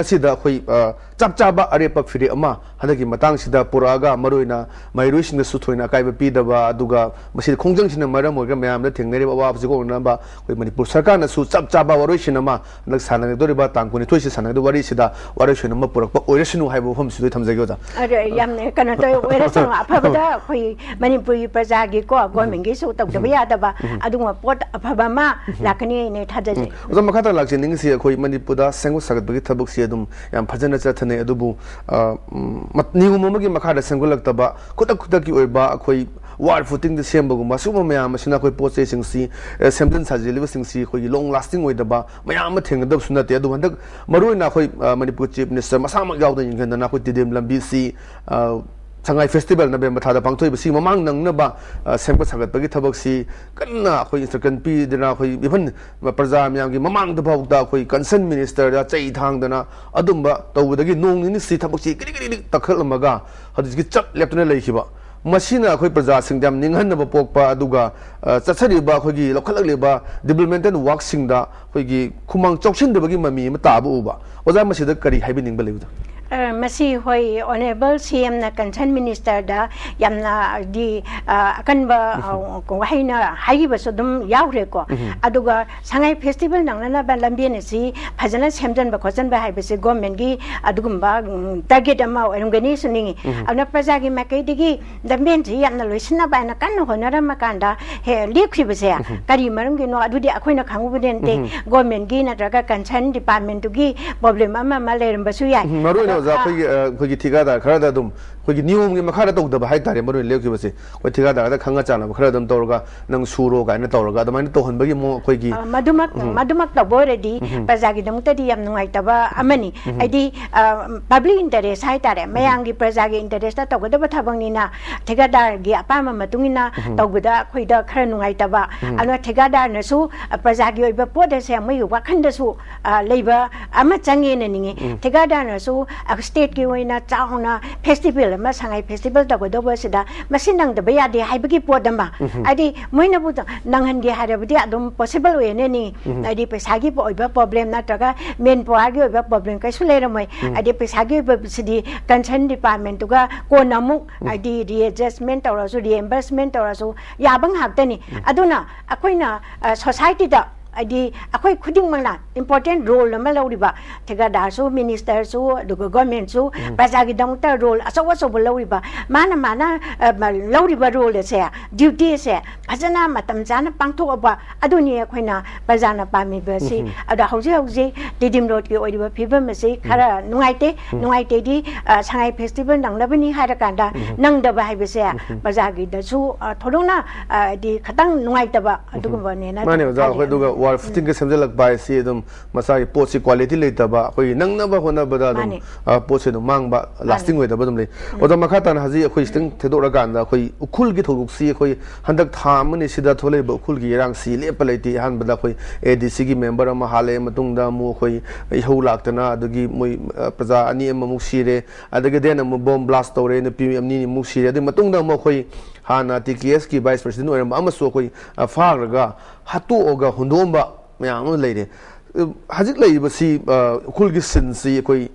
ꯑꯁꯤꯗ ꯑꯩꯈꯣꯏ, ꯑ, ꯆꯞ ꯆꯥꯕ ꯑꯔꯦꯞꯄ ꯐꯤꯔꯦꯞ ꯑꯃ ꯍꯟꯗꯛꯀꯤ ꯃꯇꯥꯡꯁꯤꯗ ꯄꯨꯔꯛꯑꯒ, ꯃꯔꯨꯑꯣꯏꯅ ꯃꯍꯩꯔꯣꯏꯁꯤꯡꯗꯁꯨ ꯊꯣꯏꯅ ꯑꯀꯥꯏꯕ ꯄꯤꯗꯕ, ꯑꯗꯨꯒ ꯃꯁꯤꯗ ꯈꯣꯡꯖꯪꯁꯤꯅ ꯃꯔꯝ ꯑꯣꯏꯔꯒ ꯃꯌꯥꯝꯗ ꯊꯦꯡꯅꯔꯤꯕ ꯑꯋꯥꯕꯁꯤ ꯀꯣꯛꯅꯅꯕ ꯑꯩꯈꯣꯏ ꯃꯅꯤꯄꯨꯔ ꯁꯔꯀꯥꯔꯅꯁꯨ ꯆꯞ ꯆꯥꯕ ꯋꯥꯔꯣꯏꯁꯤꯟ ꯑꯃ, ꯍꯟꯗꯛ ꯁꯥꯟꯅꯒꯗꯧꯔꯤꯕ ꯇꯥꯡ ꯀꯨꯟꯅꯤꯊꯣꯏꯁꯤ ꯁꯥꯟꯅꯒꯗꯧꯕ ꯋꯥꯔꯤꯁꯤꯗ ꯋꯥꯔꯣꯏꯁꯤꯟ ꯑꯃ ꯄꯨꯔꯛꯄ ꯑꯣꯏꯔꯁꯅꯨ ꯍꯥꯏꯕ ꯋꯥꯐꯝꯁꯤꯗ ꯑꯩ ꯊꯝꯖꯒꯦ, ꯑꯣꯖꯥ꯫ ꯑꯗꯣ ꯌꯥꯝꯅ ꯀꯩꯅꯣ ꯇꯧꯋꯦ, ꯑꯣꯏꯔꯁꯅꯨ, ꯑꯐꯕꯗ ꯑꯩꯈꯣꯏ ꯃꯅꯤꯄꯨꯔꯒꯤ ꯄ꯭ꯔꯖꯥꯒꯤꯀꯣ, government ꯒꯤꯁꯨ ꯇꯧꯗꯕ ꯌꯥꯗꯕ ꯑꯗꯨꯒꯨꯝꯕ ꯄꯣꯠ ꯑꯐꯕ ꯑꯃ ꯂꯥꯛꯀꯅꯤ ꯍꯥꯏꯅ ꯊꯥꯖꯖꯩ꯫ ꯑꯣꯖꯥ, ꯃꯈꯥ ꯇꯥꯅ ꯂꯥꯛꯆꯅꯤꯡꯉꯤꯁꯤ, ꯑꯩꯈꯣꯏ ꯃꯅꯤꯄꯨꯔꯗ ꯁꯦꯝꯒꯠ ꯁꯥꯒꯠꯄꯒꯤ ꯊꯕꯛꯁꯤ ꯑꯗꯨꯝ ꯌꯥꯝ ꯐꯖꯅ ꯆꯠꯊꯅꯩ, ꯑꯗꯨꯕꯨ, ꯑ, ꯎꯝ, ꯃꯠ-, ꯅꯤꯌꯣꯝ ꯑꯃꯒꯤ ꯃꯈꯥꯗ ꯁꯦꯝꯒꯠꯂꯛꯇꯕ, ꯈꯨꯗꯛ ꯈꯨꯗꯛꯀꯤ ꯑꯣꯏꯕ ꯑꯩꯈꯣꯏ war footing ꯗ ꯁꯦꯝꯕꯒꯨꯝꯕ, ꯁꯤꯒꯨꯝꯕ ꯃꯌꯥꯝ ꯑꯁꯤꯅ ꯑꯩꯈꯣꯏ ꯄꯣꯠ ꯆꯩꯁꯤꯡꯁꯤ, ꯑ, ꯁꯦꯝꯖꯤꯟ ꯁꯥꯖꯤꯜꯂꯤꯕꯁꯤꯡꯁꯤ ꯑꯩꯈꯣꯏꯒꯤ long lasting ꯑꯣꯏꯗꯕ ꯃꯌꯥꯝ ꯑꯃ ꯊꯦꯡꯅꯗꯕꯁꯨ ꯅꯠꯇꯦ꯫ ꯑꯗꯨꯕꯨ ꯍꯟꯗꯛ ꯃꯔꯨꯑꯣꯏꯅ ꯑꯩꯈꯣꯏ, ꯑ, ꯃꯅꯤꯄꯨꯔ Chief Minister ꯃꯁꯥꯃꯛ ꯌꯥꯎꯗꯅ ꯌꯦꯡꯁꯤꯟꯗꯅ ꯑꯩꯈꯣꯏ ꯇꯤꯗꯤꯝ ꯂꯝꯕꯤꯁꯤ, ꯑ, ꯁꯉꯥꯏ festival November ꯊꯥꯗ ꯄꯥꯡꯊꯣꯛꯏꯕꯁꯤ ꯃꯃꯥꯡ ꯅꯪꯅꯕ, ꯑ, ꯁꯦꯝꯒꯠ ꯁꯥꯒꯠꯄꯒꯤ ꯊꯕꯛꯁꯤ ꯀꯟꯅ ꯑꯩꯈꯣꯏ instruction ꯄꯤꯗꯅ, ꯑꯩꯈꯣꯏ even ꯄ꯭ꯔꯖꯥ ꯃꯌꯥꯝꯒꯤ ꯃꯃꯥꯡꯗ ꯐꯥꯎꯗ ꯑꯩꯈꯣꯏ concerned minister ꯗ ꯆꯩ ꯊꯥꯡꯗꯅ ꯑꯗꯨꯝꯕ ꯇꯧꯕꯗꯒꯤ ꯅꯣꯡ ꯅꯤꯅꯤꯁꯤ ꯊꯕꯛꯁꯤ ꯀꯔꯤ ꯀꯔꯤ ꯀꯔꯤ ꯇꯛꯈꯠꯂꯝꯃꯒ ꯍꯧꯖꯤꯛꯀꯤ ꯆꯞ ꯂꯦꯞꯇꯅ ꯂꯩꯈꯤꯕ꯫ ꯃꯁꯤꯅ ꯑꯩꯈꯣꯏ ꯄ꯭ꯔꯖꯥꯁꯤꯡꯗ ꯌꯥꯝ ꯅꯤꯡꯍꯟꯅꯕ ꯄꯣꯛꯄ, ꯑꯗꯨꯒ, ꯑ, ꯆꯠꯊꯔꯤꯕ ꯑꯩꯈꯣꯏꯒꯤ ꯂꯧꯈꯠꯂꯛꯂꯤꯕ developmental work ꯁꯤꯡꯗ ꯑꯩꯈꯣꯏꯒꯤ ꯈꯨꯃꯥꯡ ꯆꯥꯎꯁꯤꯟꯗꯕꯒꯤ ꯃꯃꯤ ꯑꯃ ꯇꯥꯕ ꯎꯕ꯫ ꯑꯣꯖꯥ, ꯃꯁꯤꯗ ꯀꯔꯤ ꯍꯥꯏꯕꯤꯅꯤꯡꯕ ꯂꯩꯕꯗꯣ? ꯑ, ꯃꯁꯤ ꯍꯣꯏ, ꯑꯣꯅꯔꯦꯕꯜ ꯁꯤ ꯑꯦꯝꯅ ꯀꯟꯁꯔꯟ ꯃꯤꯅꯤꯁꯇꯔꯗ ꯌꯥꯝꯅ ꯗꯤ, ꯑ, ꯑꯀꯟꯕ, ꯑ, ꯋꯥꯍꯩꯅ ꯍꯥꯏꯈꯤꯕꯁꯨ ꯑꯗꯨꯝ ꯌꯥꯎꯈ꯭ꯔꯦꯀꯣ꯫ ꯑꯗꯨꯒ ꯁꯉꯥꯏ ꯐꯦꯁꯇꯤꯚꯦꯜ ꯅꯪꯅꯅꯕ ꯂꯝꯕꯦꯟ ꯑꯁꯤ ꯐꯖꯅ ꯁꯦꯝꯖꯤꯟꯕ ꯈꯣꯠꯆꯤꯟꯕ ꯍꯥꯏꯕꯁꯤ ꯒꯣꯔꯃꯦꯟꯒꯤꯒꯤ ꯑꯗꯨꯒꯨꯝꯕ, ꯎꯝ, ꯇꯥꯔꯒꯦꯠ ꯑꯃ ꯑꯣꯏꯔꯝꯒꯅꯤꯁꯨ ꯅꯤꯡꯏ꯫ ꯑꯗꯨꯅ ꯄ꯭ꯔꯖꯥꯒꯤ ꯃꯥꯏꯀꯩꯗꯒꯤ ꯂꯝꯕꯦꯟꯁꯤ ꯌꯥꯝꯅ ꯂꯣꯏꯁꯤꯟꯅꯕ ꯍꯥꯏꯅ ꯀꯟꯅ ꯍꯣꯠꯅꯔꯝꯃꯀꯥꯟꯗ ꯍꯦ ꯂꯦꯞꯈ꯭ꯔꯤꯕꯁꯦ ꯀꯔꯤ ꯃꯔꯝꯒꯤꯅꯣ? ꯑꯗꯨꯗꯤ ꯑꯩꯈꯣꯏꯅ ꯈꯪꯉꯨꯕꯗꯤ ꯅꯠꯇꯦ꯫ ꯒꯣꯔꯃꯦꯟꯒꯤ ꯅꯠꯇ꯭ꯔꯒ ꯀꯟꯁꯔꯟ ꯗꯤꯄꯥꯔꯠꯃꯦꯟꯇꯨꯒꯤ ꯄ꯭ꯔꯣꯕ꯭ꯂꯦꯝ ꯑꯃ ꯑꯃ ꯂꯩꯔꯝꯕꯁꯨ ꯌꯥꯏ꯫ ꯎꯝ, ꯃꯔꯨ ꯑꯣꯏꯅ ꯑꯗꯣ, ꯑꯣꯖꯥ, ꯑ, ꯑꯩꯈꯣꯏꯒꯤ, ꯑ, ꯑꯩꯈꯣꯏꯒꯤ ꯊꯤꯀꯥꯗꯥꯔ ꯈꯔꯗ ꯑꯗꯨꯝ ꯑꯩꯈꯣꯏꯒꯤ ꯅꯤꯌꯣꯝꯒꯤ ꯃꯈꯥꯗ ꯇꯧꯗꯕ ꯍꯥꯏꯇꯥꯔꯦ꯫ ꯃꯔꯨ ꯑꯣꯏꯅ ꯂꯦꯞꯈꯤꯕꯁꯦ ꯑꯩꯈꯣꯏ ꯊꯤꯀꯥꯗꯥꯔꯗ ꯈꯪꯅ ꯆꯥꯟꯅꯕ ꯈꯔ ꯑꯗꯨꯝ ꯇꯧꯔꯒ ꯅꯪ ꯁꯨꯔꯣ ꯀꯥꯏꯅ ꯇꯧꯔꯒ ꯑꯗꯨꯃꯥꯏꯅ ꯇꯧꯍꯟꯕꯒꯤ ꯃꯑꯣꯡ ꯑꯩꯈꯣꯏꯒꯤ ꯑ, ꯃꯗꯨꯃꯛ, ꯎꯝ꯫ ꯃꯗꯨꯃꯛ ꯇꯧꯕ ꯑꯣꯏꯔꯗꯤ ꯎꯝ꯫ ꯄ꯭ꯔꯖꯥꯒꯤꯗꯃꯛꯇꯗꯤ ꯌꯥꯝ ꯅꯨꯡꯉꯥꯏꯇꯕ ꯑꯃꯅꯤ꯫ ꯎꯝ꯫ ꯍꯥꯏꯗꯤ, ꯑ, ꯄꯕ꯭ꯂꯤꯛ ꯏꯟꯇꯔꯦꯁ ꯍꯥꯏꯇꯥꯔꯦ, ꯎꯝ꯫ ꯃꯌꯥꯝꯒꯤ ꯄ꯭ꯔꯖꯥꯒꯤ ꯏꯟꯇꯔꯦꯁꯇ ꯇꯧꯒꯗꯕ ꯊꯕꯛꯅꯤꯅ ꯊꯤꯀꯥꯗꯥꯔꯒꯤ ꯑꯄꯥꯝꯕ ꯃꯇꯨꯡ ꯏꯟꯅ ꯎꯝ꯫ ꯇꯧꯕꯗ ꯑꯩꯈꯣꯏꯗ ꯈꯔ ꯅꯨꯡꯉꯥꯏꯇꯕ꯫ ꯎꯝ꯫ ꯑꯗꯨꯅ ꯊꯤꯀꯥꯗꯥꯔꯅꯁꯨ, ꯑ, ꯄ꯭ꯔꯖꯥꯒꯤ ꯑꯣꯏꯕ ꯄꯣꯠ ꯑꯁꯦ ꯃꯣꯏꯒꯤ ꯋꯥꯈꯜꯗꯁꯨ, ꯑ, ꯂꯩꯕ ꯑꯃ ꯆꯪꯉꯦꯅ ꯅꯤꯡꯉꯤ꯫ ꯎꯝ꯫ ꯊꯤꯀꯥꯗꯥꯔꯅꯁꯨ, ꯑ, ꯁ꯭ꯇꯦꯠꯀꯤ ꯑꯣꯏꯅ ꯆꯥꯎꯅ ꯐꯦꯁꯇꯤꯚꯦꯜ ꯑꯃ, ꯁꯉꯥꯏ ꯐꯦꯁꯇꯤꯚꯦꯜ ꯇꯧꯒꯗꯧꯕ ꯑꯁꯤꯗ ꯃꯁꯤ ꯅꯪꯗꯕ ꯌꯥꯗꯦ ꯍꯥꯏꯕꯒꯤ ꯄꯣꯠ ꯑꯃ, ꯎꯝ꯫ ꯍꯥꯏꯗꯤ ꯃꯣꯏꯅꯕꯨ ꯅꯪꯍꯟꯒꯦ ꯍꯥꯏꯔꯕꯗꯤ ꯑꯗꯨꯝ ꯄꯣꯁꯤꯕꯜ ꯑꯣꯏꯌꯦꯅ ꯅꯤꯡꯉꯤ꯫ ꯎꯝ꯫ ꯍꯥꯏꯗꯤ ꯄꯩꯁꯥꯒꯤ ꯑꯣꯏꯕ ꯄ꯭ꯔꯣꯕ꯭ꯂꯦꯝ ꯅꯠꯇ꯭ꯔꯒ ꯃꯦꯟ ꯄꯋꯥꯔꯒꯤ ꯑꯣꯏꯕ ꯄ꯭ꯔꯣꯕ꯭ꯂꯦꯝ ꯀꯩꯁꯨ ꯂꯩꯔꯝꯃꯣꯏ꯫ ꯎꯝ꯫ ꯍꯥꯏꯗꯤ ꯄꯩꯁꯥꯒꯤ ꯑꯣꯏꯕꯁꯤꯗꯤ ꯀꯟꯁꯔꯟ ꯗꯤꯄꯥꯔꯠꯃꯦꯟꯇꯨꯒ ꯀꯣꯟꯅ ꯑꯃꯨꯛ, ꯎꯝ꯫ ꯍꯥꯏꯗꯤ ꯔꯤꯑꯦꯗꯖꯁꯃꯦꯟ ꯇꯧꯔꯁꯨ, ꯔꯤꯑꯦꯝꯕꯔꯁꯃꯦꯟ ꯇꯧꯔꯁꯨ ꯌꯥꯕ ꯉꯥꯛꯇꯅꯤ꯫ ꯎꯝ꯫ ꯑꯗꯨꯅ ꯑꯩꯈꯣꯏꯅ, ꯑ, ꯁꯣꯁꯥꯏꯇꯤꯗ, ꯍꯥꯏꯗꯤ ꯑꯩꯈꯣꯏ ꯈꯨꯗꯤꯡꯃꯛꯅ ꯏꯝꯄꯣꯔꯇꯦꯟ ꯔꯣꯜ ꯑꯃ ꯂꯧꯔꯤꯕ, ꯊꯤꯀꯥꯗꯥꯔꯁꯨ, ꯃꯤꯅꯤꯁꯇꯔꯁꯨ, ꯑꯗꯨꯒ ꯒꯣꯔꯃꯦꯟꯁꯨ, ꯎꯝ꯫ ꯄ꯭ꯔꯖꯥꯒꯤꯗꯃꯛꯇ ꯔꯣꯜ ꯑꯆꯧ ꯑꯆꯧꯕ ꯂꯧꯔꯤꯕ, ꯃꯥꯅ, ꯃꯥꯅ, ꯑ, ꯃ-, ꯂꯧꯔꯤꯕ ꯔꯣꯜ ꯑꯁꯦ, ꯗ꯭ꯌꯨꯇꯤ ꯑꯁꯦ ꯐꯖꯅ ꯃꯇꯝ ꯆꯥꯅ ꯄꯥꯡꯊꯣꯛꯑꯕ, ꯑꯗꯨꯅꯤ ꯑꯩꯈꯣꯏꯅ ꯄ꯭ꯔꯖꯥꯅ ꯄꯥꯝꯃꯤꯕꯁꯤ꯫ ꯎꯝ꯫ ꯑꯗꯣ ꯍꯧꯖꯤꯛ ꯍꯧꯖꯤꯛ ꯇꯤꯗꯤꯝ ꯔꯣꯗꯀꯤ ꯑꯣꯏꯔꯤꯕ ꯐꯤꯕꯝ ꯑꯁꯤ ꯎꯝ꯫ ꯈꯔ ꯅꯨꯡꯉꯥꯏꯇꯦ꯫ ꯎꯝ꯫ ꯅꯨꯡꯉꯥꯏꯇꯦꯗꯤ, ꯑ, ꯁꯉꯥꯏ ꯐꯦꯁꯇꯤꯚꯦꯜ ꯅꯪꯅꯕꯅꯤ ꯍꯥꯏꯔꯀꯥꯟꯗ ꯎꯝ꯫ ꯅꯪꯗꯕ ꯍꯥꯏꯕꯁꯦ ꯎꯝ꯫ ꯄ꯭ꯔꯖꯥꯒꯤꯗꯁꯨ, ꯑ, ꯊꯣꯏꯗꯣꯛꯅ, ꯑ, ꯍꯥꯏꯗꯤ ꯈꯤꯇꯪ ꯅꯨꯡꯉꯥꯏꯇꯕ ꯎꯝ꯫ ꯑꯗꯨꯒꯨꯝꯕꯅꯦꯅ ꯃꯥꯅꯦ, ꯑꯣꯖꯥ꯫ ꯈꯜꯂꯤ꯫ ꯑꯩꯈꯣꯏ ꯑꯗꯨꯒ ꯋꯥꯜ ꯎꯝ꯫ ꯐꯨꯇꯤꯡꯒ ꯁꯦꯝꯖꯤꯜꯂꯛꯄ ꯍꯥꯏꯁꯤ ꯑꯗꯨꯝ ꯃꯁꯥꯒꯤ ꯄꯣꯠꯁꯤ ꯀ꯭ꯋꯥꯂꯤꯇꯤ ꯂꯩꯇꯕ, ꯑꯩꯈꯣꯏꯒꯤ ꯅꯪꯅꯕ ꯍꯣꯠꯅꯕꯗ ꯑꯗꯨꯝ, ꯃꯥꯅꯦ꯫ ꯑ, ꯄꯣꯠꯁꯦ ꯑꯗꯨꯝ ꯃꯥꯡꯕ, ꯃꯥꯅꯦ꯫ ꯂꯥꯁꯇꯤꯡ ꯑꯣꯏꯗꯕ ꯑꯗꯨꯝ ꯂꯩ꯫ ꯎꯝ꯫ ꯑꯣꯖꯥ, ꯃꯈꯥ ꯇꯥꯅ ꯍꯧꯖꯤꯛ ꯑꯩꯈꯣꯏ ꯈꯤꯇꯪ ꯊꯦꯗꯣꯛꯂꯀꯥꯟꯗ ꯑꯩꯈꯣꯏ ꯎꯈ꯭ꯔꯨꯜꯒꯤ ꯊꯧꯗꯣꯛꯁꯤ ꯑꯩꯈꯣꯏ ꯍꯟꯗꯛ ꯊꯥ ꯑꯃꯅꯤ ꯁꯤꯗ ꯊꯣꯛꯂꯛꯏꯕ ꯎꯈ꯭ꯔꯨꯜꯒꯤ ꯏꯔꯥꯡꯁꯤ ꯂꯦꯞꯄ ꯂꯩꯇꯦ꯫ ꯑꯍꯥꯟꯕꯗ ꯑꯩꯈꯣꯏ ꯑꯦ ꯗꯤ ꯁꯤꯒꯤ ꯃꯦꯝꯕꯔ ꯑꯃ ꯍꯥꯠꯂꯦ, ꯃꯇꯨꯡꯗ ꯑꯃꯨꯛ ꯑꯩꯈꯣꯏ ꯏꯍꯧ ꯂꯥꯛꯇꯅ ꯑꯗꯒꯤ ꯃꯣꯏ, ꯑ, ꯄ꯭ꯔꯖꯥ ꯑꯅꯤ ꯑꯃꯃꯨꯛ ꯁꯤꯔꯦ, ꯑꯗꯒꯤ then ꯑꯃꯨꯛ ꯕꯣꯝ ꯕ꯭ꯂꯥꯁ ꯇꯧꯔꯦ, ꯅꯨꯄꯤ ꯑꯅꯤꯃꯨꯛ ꯁꯤꯔꯦ, ꯑꯗꯨꯒꯤ ꯃꯇꯨꯡꯗ ꯑꯃꯨꯛ ꯑꯩꯈꯣꯏ ꯍꯥꯟꯅ ꯇꯤ ꯀꯦ ꯑꯦꯁꯀꯤ ꯚꯥꯏꯁ ꯄ꯭ꯔꯁꯤꯗꯦꯟ ꯑꯣꯏꯔꯝꯕ ꯑꯃꯁꯨ ꯑꯩꯈꯣꯏ, ꯑ, ꯐꯥꯈ꯭ꯔꯒ ꯍꯥꯠꯇꯣꯛꯑꯒ ꯍꯨꯟꯗꯣꯛꯑꯝꯕ ꯃꯌꯥꯝ ꯑꯃ ꯂꯩꯔꯦ꯫ ꯑ, ꯍꯧꯖꯤꯛ ꯂꯩꯔꯤꯕꯁꯤ, ꯑ, ꯎꯈ꯭ꯔꯨꯜꯒꯤ ꯁꯤꯟꯁꯤ ꯑꯩꯈꯣꯏ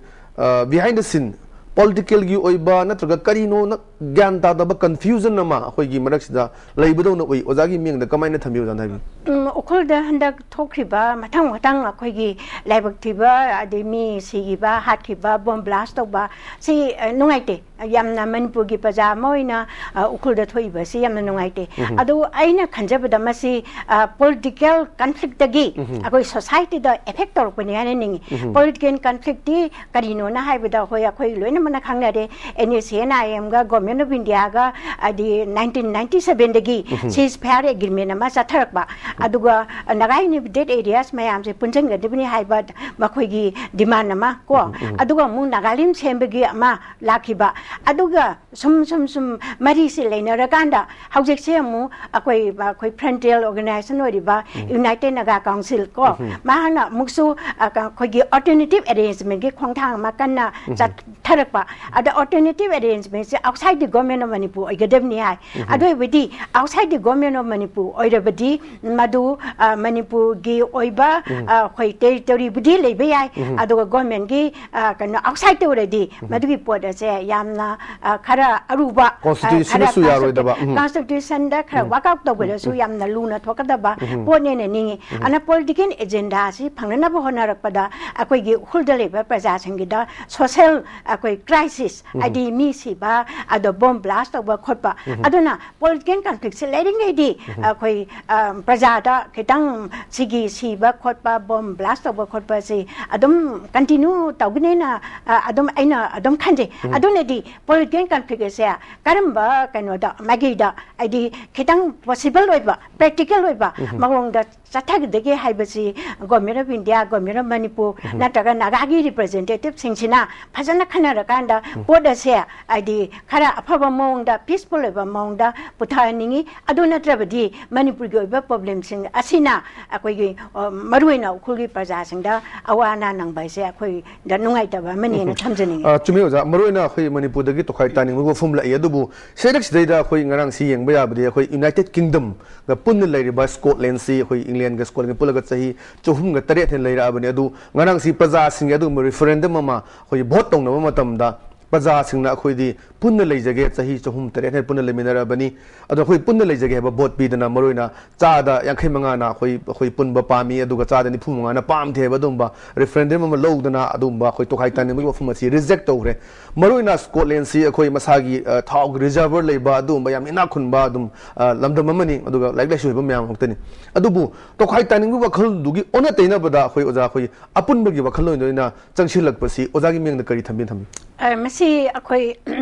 ꯕꯤꯍꯥꯏꯟ ꯗ ꯁꯤꯟ ꯄꯣꯂꯤꯇꯤꯀꯦꯜꯒꯤ ꯑꯣꯏꯕ ꯅꯠꯇ꯭ꯔꯒ ꯀꯔꯤꯅꯣ ꯒ꯭ꯌꯥꯟ ꯇꯥꯗꯕ ꯀꯟꯐ꯭ꯌꯨꯖꯟ ꯑꯃ ꯑꯩꯈꯣꯏꯒꯤ ꯃꯔꯛꯁꯤꯗ ꯂꯩꯕꯗꯧꯅ ꯎꯏ꯫ ꯑꯣꯖꯥꯒꯤ ꯃꯤꯠꯌꯦꯡꯗ ꯀꯃꯥꯏꯅ ꯊꯝꯕꯤ, ꯑꯣꯖꯥꯅ ꯍꯥꯏꯕꯤꯌꯨ꯫ ꯎꯝ, ꯎꯈ꯭ꯔꯨꯜꯗ ꯍꯟꯗꯛ ꯊꯣꯛꯈ꯭ꯔꯤꯕ ꯃꯊꯪ ꯃꯊꯪ ꯑꯩꯈꯣꯏꯒꯤ ꯂꯥꯏꯕꯛ ꯊꯤꯕ, ꯑꯗꯩ ꯃꯤ ꯁꯤꯈꯤꯕ, ꯍꯥꯠꯈꯤꯕ, ꯕꯣꯝ ꯕ꯭ꯂꯥꯁ ꯇꯧꯕ, ꯁꯤ ꯑ, ꯅꯨꯡꯉꯥꯏꯇꯦ꯫ ꯌꯥꯝꯅ ꯃꯅꯤꯄꯨꯔꯒꯤ ꯄ꯭ꯔꯖꯥ ꯑꯃ ꯑꯣꯏꯅ ꯑ, ꯎꯈ꯭ꯔꯨꯜꯗ ꯊꯣꯛꯏꯕꯁꯤ ꯌꯥꯝꯅ ꯅꯨꯡꯉꯥꯏꯇꯦ꯫ ꯑꯗꯨ ꯑꯩꯅ ꯈꯟꯖꯕꯗ ꯃꯁꯤ ꯄꯣꯂꯤꯇꯤꯀꯦꯜ ꯀꯟꯐ꯭ꯂꯤꯛꯇꯒꯤ ꯑꯩꯈꯣꯏ ꯁꯣꯁꯥꯏꯇꯤꯗ ꯑꯦꯐꯦꯛ ꯇꯧꯔꯛꯄꯅꯤ ꯍꯥꯏꯅ ꯅꯤꯡꯏ꯫ ꯄꯣꯂꯤꯇꯤꯀꯦꯜ ꯀꯟꯐ꯭ꯂꯤꯛꯇꯤ ꯀꯔꯤꯅꯣꯅ ꯍꯥꯏꯕꯗ, ꯍꯣꯏ, ꯑꯩꯈꯣꯏ ꯂꯣꯏꯅꯃꯛꯅ ꯈꯪꯅꯔꯦ, N A C N I ꯑꯦꯝꯒ ꯒꯣꯔꯃꯦꯟ ꯑꯣꯐ ꯏꯟꯗꯤꯌꯥꯒ ꯍꯥꯏꯗꯤ ꯅꯥꯏꯟꯇꯤꯟ ꯅꯥꯏꯟꯇꯤ ꯁꯕꯦꯟꯗꯒꯤ ꯁꯤꯖ ꯐꯌꯥꯔ ꯑꯦꯒ꯭ꯔꯤꯃꯦꯟ ꯑꯃ ꯆꯠꯊꯔꯛꯄ꯫ ꯑꯗꯨꯒ ꯅꯥꯒꯥ ꯏꯟꯍꯦꯕꯤꯇꯦꯠ ꯑꯦꯔꯤꯌꯥꯁ ꯃꯌꯥꯝꯁꯦ ꯄꯨꯟꯁꯤꯟꯒꯗꯕꯅꯤ ꯍꯥꯏꯕ ꯃꯈꯣꯏꯒꯤ ꯗꯤꯃꯥꯟ ꯑꯃ ꯀꯣ, ꯑꯗꯨꯒ ꯑꯃꯨꯛ ꯅꯥꯒꯥꯂꯦꯟ ꯁꯦꯝꯕꯒꯤ ꯑꯃ ꯂꯥꯛꯈꯤꯕ꯫ ꯑꯗꯨꯒ ꯁꯨꯝ ꯁꯨꯝ ꯁꯨꯝ ꯃꯔꯤꯁꯤ ꯂꯩꯅꯔꯀꯥꯟꯗ ꯍꯧꯖꯤꯛꯁꯦ ꯑꯃꯨꯛ ꯑꯩꯈꯣꯏ, ꯑꯩꯈꯣꯏ ꯐ꯭ꯔꯟꯇꯤꯌꯔ ꯑꯣꯔꯒꯅꯥꯏꯖꯦꯁꯟ ꯑꯣꯏꯔꯤꯕ ꯌꯨꯅꯥꯏꯇꯦꯗ ꯅꯥꯒꯥ ꯀꯥꯎꯟꯁꯤꯜ ꯀꯣ, ꯃꯍꯥꯛꯅ ꯑꯃꯨꯛꯁꯨ, ꯑ, ꯀ-, ꯑꯩꯈꯣꯏꯒꯤ ꯑꯜꯇꯔꯅꯦꯇꯤꯚ ꯑꯦꯔꯦꯟꯖꯃꯦꯟꯒꯤ ꯈꯣꯡꯊꯥꯡ ꯑꯃ ꯀꯟꯅ ꯆꯠꯊꯔꯛꯄ꯫ ꯑꯗ ꯑꯜꯇꯔꯅꯦꯇꯤꯚ ꯑꯦꯔꯦꯟꯖꯃꯦꯟꯁꯦ outside the government of Manipur ꯑꯣꯏꯒꯗꯕꯅꯤ ꯍꯥꯏ꯫ ꯑꯗꯨ ꯑꯣꯏꯕꯗꯤ outside the government of Manipur ꯑꯣꯏꯔꯕꯗꯤ ꯃꯗꯨ, ꯑ, ꯃꯅꯤꯄꯨꯔꯒꯤ ꯑꯣꯏꯕ, ꯑ, ꯑꯩꯈꯣꯏ ꯇꯦꯔꯤꯇꯣꯔꯤꯕꯨꯗꯤ ꯂꯩꯕ ꯌꯥꯏ, ꯑꯗꯨꯒ ꯒꯣꯔꯃꯦꯟꯒꯤ, ꯑ, ꯀꯩꯅꯣ, ꯑꯥꯎꯠꯁꯥꯏꯗ ꯑꯣꯏꯔꯗꯤ ꯃꯗꯨꯒꯤ ꯄꯣꯠ ꯑꯁꯦ ꯌꯥꯝꯅ, ꯑ, ꯈꯔ ꯑꯔꯨꯕ, ꯑ, ꯀꯣꯟꯁꯇꯤꯇ꯭ꯌꯨꯁꯟꯗꯁꯨ ꯈꯔ ꯌꯥꯔꯣꯏꯗꯕ꯫ ꯎꯝ꯫ ꯀꯟꯁꯇꯤꯇ꯭ꯌꯨꯁꯟꯗ ꯈꯔ ꯋꯥꯔꯛ ꯑꯥꯎꯠ ꯇꯧꯕꯗꯁꯨ ꯌꯥꯝꯅ ꯂꯨꯅ ꯊꯣꯛꯀꯗꯕ ꯄꯣꯠꯅꯦꯅ ꯅꯤꯡꯏ꯫ ꯑꯗꯨꯅ ꯄꯣꯂꯤꯇꯤꯀꯦꯜ ꯑꯦꯖꯦꯟꯗꯥꯁꯤ ꯐꯪꯅꯅꯕ ꯍꯣꯠꯅꯔꯛꯄꯗ ꯑꯩꯈꯣꯏꯒꯤ ꯎꯈ꯭ꯔꯨꯜꯗ ꯂꯩꯕ ꯄ꯭ꯔꯖꯥꯁꯤꯡꯒꯤꯗ ꯁꯣꯁꯦꯜ ꯑꯩꯈꯣꯏ ꯀ꯭ꯔꯥꯏꯁꯤꯁ, ꯍꯥꯏꯗꯤ ꯃꯤ ꯁꯤꯕ, ꯑꯗꯣ ꯕꯣꯝ ꯕ꯭ꯂꯥꯁ ꯇꯧꯕ ꯈꯣꯠꯄ, ꯑꯗꯨꯅ ꯄꯣꯂꯤꯇꯤꯀꯦꯜ ꯀꯟꯐ꯭ꯂꯤꯛꯁꯦ ꯂꯩꯔꯤꯉꯩꯗꯤ ꯑꯩꯈꯣꯏ, ꯑ, ꯄ꯭ꯔꯖꯥꯗ ꯈꯤꯇꯪ ꯁꯤꯒꯤ ꯁꯤꯕ ꯈꯣꯠꯄ, ꯕꯣꯝ ꯕ꯭ꯂꯥꯁ ꯇꯧꯕ ꯈꯣꯠꯄꯁꯤ ꯑꯗꯨꯝ ꯀꯟꯇꯤꯅ꯭ꯌꯨ ꯇꯧꯒꯅꯤꯅ, ꯑ, ꯑꯗꯨꯝ ꯑꯩꯅ ꯑꯗꯨꯝ ꯈꯟꯖꯩ꯫ ꯑꯗꯨꯅꯗꯤ ꯄꯣꯂꯤꯇꯤꯀꯦꯜ ꯀꯟꯐ꯭ꯂꯤꯛ ꯑꯁꯦ ꯀꯔꯝꯕ ꯀꯩꯅꯣꯗ ꯃꯥꯏꯀꯩꯗ, ꯍꯥꯏꯗꯤ ꯈꯤꯇꯪ ꯄꯣꯁꯤꯕꯜ ꯑꯣꯏꯕ, ꯄ꯭ꯔꯦꯛꯇꯤꯀꯦꯜ ꯑꯣꯏꯕ ꯃꯑꯣꯡꯗ ꯆꯠꯊꯒꯗꯒꯦ ꯍꯥꯏꯕꯁꯤ government of India, government of Manipur ꯅꯠꯇ꯭ꯔꯒ ꯅꯥꯒꯥꯒꯤ ꯔꯤꯄ꯭ꯔꯖꯦꯟꯇꯦꯇꯤꯚꯁꯤꯡꯁꯤꯅ ꯐꯖꯅ ꯈꯟꯅꯔꯀꯥꯟꯗ ꯄꯣꯠ ꯑꯁꯦ ꯍꯥꯏꯗꯤ ꯈꯔ ꯑꯐꯕ ꯃꯑꯣꯡꯗ, ꯄꯤꯁꯐꯨꯜ ꯑꯣꯏꯕ ꯃꯑꯣꯡꯗ ꯄꯨꯊꯍꯟꯅꯤꯡꯉꯤ꯫ ꯑꯗꯨ ꯅꯠꯇ꯭ꯔꯕꯗꯤ ꯃꯅꯤꯄꯨꯔꯒꯤ ꯑꯣꯏꯕ ꯄ꯭ꯔꯣꯕ꯭ꯂꯦꯝꯁꯤꯡ ꯑꯁꯤꯅ ꯑꯩꯈꯣꯏꯒꯤ, ꯑ, ꯃꯔꯨꯑꯣꯏꯅ ꯎꯈ꯭ꯔꯨꯜꯒꯤ ꯄ꯭ꯔꯖꯥꯁꯤꯡꯗ ꯑꯋꯥ ꯑꯅꯥ ꯅꯪꯕ ꯍꯥꯏꯁꯦ ꯑꯩꯈꯣꯏꯗ ꯅꯨꯡꯉꯥꯏꯇꯕ ꯑꯃꯅꯦꯅ ꯊꯝꯖꯅꯤꯡꯉꯤ꯫ ꯑ, ꯆꯨꯝꯃꯤ ꯑꯣꯖꯥ, ꯃꯔꯨꯑꯣꯏꯅ ꯑꯩꯈꯣꯏ ꯃꯅꯤꯄꯨꯔꯗꯒꯤ ꯇꯣꯈꯥꯏ ꯇꯥꯅꯤꯡꯕꯒꯤ ꯋꯥꯐꯝ ꯂꯥꯛꯏ꯫ ꯑꯗꯨꯕꯨ ꯁꯤꯗꯩꯗ ꯑꯩꯈꯣꯏ ꯉꯔꯥꯡꯁꯤ ꯌꯦꯡꯕ ꯌꯥꯕꯗꯤ ꯑꯩꯈꯣꯏ ꯌꯨꯅꯥꯏꯇꯦꯗ ꯀꯤꯡꯗꯝꯒ ꯄꯨꯟꯅ ꯂꯩꯔꯤꯕ ꯁ꯭ꯀꯣꯠꯂꯦꯟꯁꯤ, ꯑꯩꯈꯣꯏ ꯏꯪꯂꯦꯟꯒ ꯁ꯭ꯀꯣꯠꯂꯦꯟꯒ ꯄꯨꯜꯂꯒ ꯆꯍꯤ ꯆꯍꯨꯝꯒ ꯇꯔꯦꯠ ꯍꯦꯟꯅ ꯂꯩꯔꯛꯑꯕꯅꯤ꯫ ꯑꯗꯨ ꯉꯔꯥꯡꯁꯤ ꯄ꯭ꯔꯖꯥꯁꯤꯡꯒꯤ ꯑꯗꯨꯒꯨꯝꯕ ꯔꯤꯐꯔꯦꯟꯗꯝ ꯑꯃ ꯑꯩꯈꯣꯏ ꯚꯣꯠ ꯇꯧꯅꯕ ꯃꯇꯝꯗ ꯄ꯭ꯔꯖꯥꯁꯤꯡꯅ ꯑꯩꯈꯣꯏꯗꯤ ꯄꯨꯟꯅ ꯂꯩꯖꯒꯦ, ꯆꯍꯤ ꯆꯍꯨꯝ ꯇꯔꯦꯠ ꯍꯦꯟꯅ ꯄꯨꯟꯅ ꯂꯩꯃꯤꯟꯅꯔꯕꯅꯤ, ꯑꯗꯣ ꯑꯩꯈꯣꯏ ꯄꯨꯟꯅ ꯂꯩꯖꯒꯦ ꯍꯥꯏꯕ ꯚꯣꯠ ꯄꯤꯗꯅ ꯃꯔꯨꯑꯣꯏꯅ ꯆꯥꯗ ꯌꯥꯡꯈꯩ ꯃꯉꯥꯅ ꯑꯩꯈꯣꯏ, ꯑꯩꯈꯣꯏ ꯄꯨꯟꯕ ꯄꯥꯝꯃꯤ, ꯑꯗꯨꯒ ꯆꯥꯗ ꯅꯤꯐꯨ ꯃꯉꯥꯅ ꯄꯥꯝꯗꯦ ꯍꯥꯏꯕ ꯑꯗꯨꯒꯨꯝꯕ ꯔꯤꯐꯔꯦꯟꯗꯝ ꯑꯃ ꯂꯧꯗꯅ ꯑꯗꯨꯒꯨꯝꯕ ꯑꯩꯈꯣꯏ ꯇꯣꯈꯥꯏ ꯇꯥꯅꯤꯡꯕꯒꯤ ꯋꯥꯐꯝ ꯑꯁꯤ ꯔꯤꯖꯦꯛ ꯇꯧꯈ꯭ꯔꯦ꯫ ꯃꯔꯨꯑꯣꯏꯅ ꯁ꯭ꯀꯣꯠꯂꯦꯟꯁꯤ ꯑꯩꯈꯣꯏ ꯃꯁꯥꯒꯤ, ꯑ, ꯊꯥꯎꯒꯤ ꯔꯤꯖꯔꯚꯔ ꯂꯩꯕ ꯑꯗꯨꯒꯨꯝꯕ ꯌꯥꯝ ꯏꯅꯥꯛ ꯈꯨꯟꯕ ꯑꯗꯨꯝ, ꯑ, ꯂꯝꯗꯝ ꯑꯃꯅꯤ, ꯑꯗꯨꯒ ꯂꯥꯏꯔꯤꯛ ꯂꯥꯏꯁꯨ ꯍꯩꯕ ꯃꯌꯥꯝ ꯉꯥꯛꯇꯅꯤ꯫ ꯑꯗꯨꯕꯨ ꯇꯣꯈꯥꯏ ꯇꯥꯅꯤꯡꯕꯒꯤ ꯋꯥꯈꯜꯗꯨꯒꯤ ꯑꯣꯟꯅ ꯇꯩꯅꯕꯗ ꯑꯩꯈꯣꯏ ꯑꯣꯖꯥ ꯑꯩꯈꯣꯏ ꯑꯄꯨꯟꯕꯒꯤ ꯋꯥꯈꯜꯂꯣꯟꯗ ꯑꯣꯏꯅ ꯆꯪꯁꯤꯜꯂꯛꯄꯁꯤ ꯑꯣꯖꯥꯒꯤ ꯃꯤꯠꯌꯦꯡꯗ ꯀꯔꯤ ꯊꯝꯕꯤ ꯊꯝꯕꯤ? ꯑ, ꯃꯁꯤ ꯑꯩꯈꯣꯏ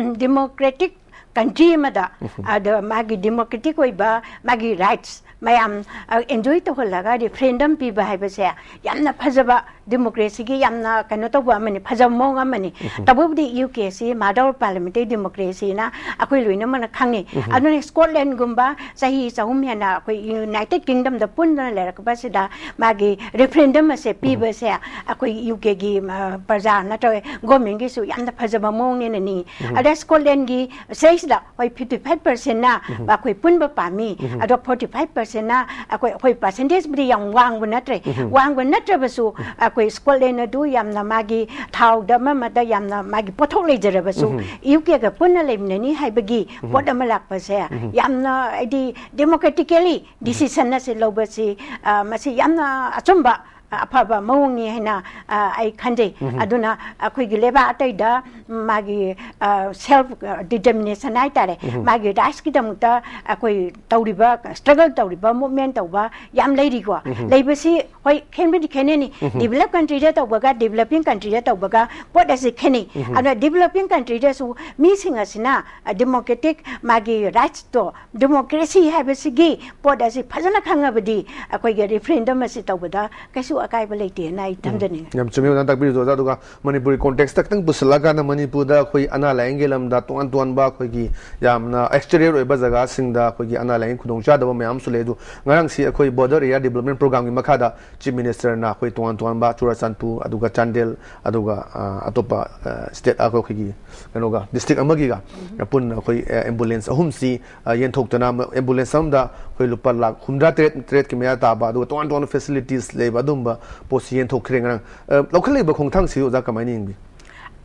ꯗꯤꯃꯣꯀ꯭ꯔꯦꯇꯤꯛ ꯀꯟꯇ꯭ꯔꯤ ꯑꯃꯗ, ꯑꯗ ꯃꯥꯒꯤ ꯗꯤꯃꯣꯀ꯭ꯔꯦꯇꯤꯛ ꯑꯣꯏꯕ ꯃꯥꯒꯤ ꯔꯥꯏꯠꯁ ꯃꯌꯥꯝ, ꯑ, ꯑꯦꯟꯖꯣꯏ ꯇꯧꯍꯜꯂꯒ ꯔꯤꯐꯔꯦꯟꯗꯝ ꯄꯤꯕ ꯍꯥꯏꯕꯁꯦ ꯌꯥꯝꯅ ꯐꯖꯕ, ꯗꯤꯃꯣꯀ꯭ꯔꯦꯁꯤꯒꯤ ꯌꯥꯝꯅ ꯀꯩꯅꯣ ꯇꯧꯕ ꯑꯃꯅꯤ, ꯐꯖꯕ ꯃꯑꯣꯡ ꯑꯃꯅꯤ꯫ ꯇꯧꯕꯕꯨꯗꯤ U K C mother of parliamentary ꯗꯤꯃꯣꯀ꯭ꯔꯦꯁꯤꯅ ꯑꯩꯈꯣꯏ ꯂꯣꯏꯅꯃꯛꯅ ꯈꯪꯉꯤ꯫ ꯑꯗꯨꯅ ꯁ꯭ꯀꯣꯠꯂꯦꯟꯒꯨꯝꯕ ꯆꯍꯤ ꯆꯍꯨꯝ ꯍꯦꯟꯅ ꯑꯩꯈꯣꯏ ꯌꯨꯅꯥꯏꯇꯦꯗ ꯀꯤꯡꯗꯝꯗ ꯄꯨꯟꯗꯨꯅ ꯂꯩꯔꯛꯄꯁꯤꯗ ꯃꯥꯒꯤ ꯔꯤꯐꯔꯦꯟꯗꯝ ꯑꯁꯦ ꯄꯤꯕꯁꯦ ꯑꯩꯈꯣꯏ ꯌꯨ ꯀꯦꯒꯤ, ꯑ, ꯄ꯭ꯔꯖꯥ ꯅꯠꯇ꯭ꯔꯒ ꯒꯣꯔꯃꯦꯟꯒꯤꯁꯨ ꯌꯥꯝꯅ ꯐꯖꯕ ꯃꯑꯣꯡꯅꯦꯅ ꯅꯤꯡꯉꯤ꯫ ꯑꯗ ꯁ꯭ꯀꯣꯠꯂꯦꯟꯒꯤ ꯁꯤꯗꯩꯁꯤꯗ ꯍꯣꯏ, ꯐꯤꯐꯇꯤ ꯐꯥꯏꯚ ꯄꯥꯔꯁꯦꯟꯅ ꯑꯩꯈꯣꯏ ꯄꯨꯟꯕ ꯄꯥꯝꯃꯤ꯫ ꯑꯗꯣ ꯐꯣꯔꯇꯤ ꯐꯥꯏꯚ ꯄꯥꯔꯁꯦꯟꯅ ꯑꯩꯈꯣꯏ, ꯑꯩꯈꯣꯏ ꯄꯥꯔꯁꯦꯟꯇꯦꯖꯕꯨꯗꯤ ꯌꯥꯝ ꯋꯥꯡꯕ ꯅꯠꯇ꯭ꯔꯦ꯫ ꯋꯥꯡꯕ ꯅꯠꯇ꯭ꯔꯕꯁꯨ ꯑꯩꯈꯣꯏ ꯁ꯭ꯀꯣꯠꯂꯦꯟ ꯑꯗꯨ ꯌꯥꯝꯅ ꯃꯥꯒꯤ ꯊꯥꯎꯗ ꯑꯃ ꯑꯃꯗ ꯌꯥꯝꯅ ꯃꯥꯒꯤ ꯄꯣꯠꯊꯣꯛ ꯂꯩꯖꯔꯕꯁꯨ ꯌꯨ ꯀꯦꯒ ꯄꯨꯟꯅ ꯂꯩꯃꯤꯟꯅꯅꯤ ꯍꯥꯏꯕꯒꯤ ꯄꯣꯠ ꯑꯃ ꯂꯥꯛꯄꯁꯦ ꯌꯥꯝꯅ, ꯍꯥꯏꯗꯤ, ꯗꯦꯃꯣꯀ꯭ꯔꯦꯇꯤꯀꯦꯂꯤ ꯗꯤꯁꯤꯁꯟ ꯑꯁꯤ ꯂꯧꯕꯁꯤ, ꯑ, ꯃꯁꯤ ꯌꯥꯝꯅ ꯑꯆꯨꯝꯕ, ꯑ, ꯑꯐꯕ ꯃꯑꯣꯡꯅꯤ ꯍꯥꯏꯅ, ꯑ, ꯑꯩ ꯈꯟꯖꯩ꯫ ꯑꯗꯨꯅ ꯑꯩꯈꯣꯏꯒꯤ ꯂꯩꯕꯥꯛ ꯑꯇꯩꯗ ꯃꯥꯒꯤ, ꯑ, ꯁꯦꯜꯐ, ꯑ, ꯗꯤꯇꯔꯃꯤꯅꯦꯁꯟ ꯍꯥꯏꯇꯥꯔꯦ, ꯃꯥꯒꯤ ꯔꯥꯏꯠꯁꯀꯤꯗꯃꯛꯇ ꯑꯩꯈꯣꯏ ꯇꯧꯔꯤꯕ, ꯁ꯭ꯇ꯭ꯔꯒꯜ ꯇꯧꯔꯤꯕ, ꯃꯨꯚꯃꯦꯟ ꯇꯧꯕ ꯌꯥꯝ ꯂꯩꯔꯤꯀꯣ꯫ ꯂꯩꯕꯁꯤ ꯍꯣꯏ, ꯈꯦꯠꯅꯕꯗꯤ ꯈꯦꯠꯅꯅꯤ꯫ ꯗꯤꯕꯂꯞ ꯀꯟꯇ꯭ꯔꯤꯗ ꯇꯧꯕꯒ ꯗꯤꯕꯂꯞꯄꯤꯡ ꯀꯟꯇ꯭ꯔꯤꯗ ꯇꯧꯕꯒ ꯄꯣꯠ ꯑꯁꯤ ꯈꯦꯠꯅꯩ꯫ ꯑꯗꯨꯅ ꯗꯤꯕꯂꯞꯄꯤꯡ ꯀꯟꯇ꯭ꯔꯤꯗꯁꯨ ꯃꯤꯁꯤꯡ ꯑꯁꯤꯅ, ꯑ, ꯗꯦꯃꯣꯀ꯭ꯔꯦꯇꯤꯛ ꯃꯥꯒꯤ ꯔꯥꯏꯠꯁꯇꯣ, ꯗꯦꯃꯣꯀ꯭ꯔꯦꯁꯤ ꯍꯥꯏꯕꯁꯤꯒꯤ ꯄꯣꯠ ꯑꯁꯤ ꯐꯖꯅ ꯈꯪꯉꯕꯗꯤ ꯑꯩꯈꯣꯏꯒꯤ ꯔꯤꯐꯔꯦꯟꯗꯝ ꯑꯁꯤ ꯇꯧꯕꯗ ꯀꯩꯁꯨ ꯑꯀꯥꯏꯕ ꯂꯩꯇꯦꯅ ꯑꯩ ꯊꯝꯖꯅꯤꯡꯉꯤ꯫ ꯌꯥꯝ ꯆꯨꯝꯃꯤ ꯑꯣꯖꯥꯅ ꯇꯥꯛꯄꯤꯔꯤꯗꯣ, ꯑꯣꯖꯥ꯫ ꯑꯗꯨꯒ ꯃꯅꯤꯄꯨꯔꯒꯤ ꯀꯣꯟꯇꯦꯛꯁꯇ ꯈꯤꯇꯪ ꯄꯨꯁꯤꯜꯂꯛꯑꯀꯥꯟꯗ, ꯃꯅꯤꯄꯨꯔꯗ ꯑꯩꯈꯣꯏ ꯑꯅꯥ ꯂꯥꯏꯌꯦꯡꯒꯤ ꯂꯝꯗ ꯇꯣꯉꯥꯟ ꯇꯣꯉꯥꯟꯕ ꯑꯩꯈꯣꯏꯒꯤ ꯌꯥꯝꯅ ꯑꯦꯛꯁꯇꯦꯔꯤꯌꯔ ꯑꯣꯏꯕ ꯖꯒꯥꯁꯤꯡꯗ ꯑꯩꯈꯣꯏꯒꯤ ꯑꯅꯥ ꯂꯥꯏꯌꯦꯡ ꯈꯨꯗꯣꯡꯆꯥꯗꯕ ꯃꯌꯥꯝ ꯑꯃꯁꯨ ꯂꯩ꯫ ꯑꯗꯨ ꯉꯔꯥꯡꯁꯤ ꯑꯩꯈꯣꯏ ꯕꯣꯔꯗꯔ ꯑꯦꯔꯤꯌꯥ ꯗꯤꯕꯂꯞꯃꯦꯟ ꯄ꯭ꯔꯣꯒ꯭ꯔꯥꯝꯒꯤ ꯃꯈꯥꯗ ꯆꯤꯐ ꯃꯤꯅꯤꯁꯇꯔꯅ ꯑꯩꯈꯣꯏ ꯇꯣꯉꯥꯟ ꯇꯣꯉꯥꯟꯕ ꯆꯨꯔꯥꯆꯥꯟꯄꯨꯔ, ꯑꯗꯨꯒ ꯆꯥꯟꯗꯦꯜ, ꯑꯗꯨꯒ ꯑ, ꯑꯇꯣꯞꯄ ꯁ꯭ꯇꯦꯠ ꯑꯩꯈꯣꯏꯒꯤ ꯀꯩꯅꯣꯒ, ꯗꯤꯁꯇ꯭ꯔꯤꯛ ꯑꯃꯒꯤꯒ ꯄꯨꯟꯅ ꯑꯩꯈꯣꯏ ꯑꯦꯝꯕꯨꯂꯦꯟꯁ ꯑꯍꯨꯝꯁꯤ ꯑ, ꯌꯦꯟꯊꯣꯛꯇꯅ, ꯑꯦꯝꯕꯨꯂꯦꯟꯁ ꯑꯃꯗ ꯑꯩꯈꯣꯏ ꯂꯨꯄꯥ ꯂꯥꯈ ꯍꯨꯝꯗ꯭ꯔꯥ ꯇꯔꯦꯠ, ꯇꯔꯦꯠꯀꯤ ꯃꯌꯥ ꯇꯥꯕ, ꯑꯗꯨꯒ ꯇꯣꯉꯥꯟ ꯇꯣꯉꯥꯟꯕ ꯐꯦꯁꯤꯂꯤꯇꯤꯁ ꯂꯩꯕ ꯑꯗꯨꯝꯕ ꯄꯣꯠꯁꯤ ꯌꯦꯟꯊꯣꯛꯈ꯭ꯔꯦ ꯉꯔꯥꯡ꯫ ꯑ, ꯂꯧꯈꯠꯂꯛꯏꯕ ꯈꯣꯡꯊꯥꯡꯁꯤ ꯑꯣꯖꯥ ꯀꯃꯥꯏꯅ ꯌꯦꯡꯕꯤ?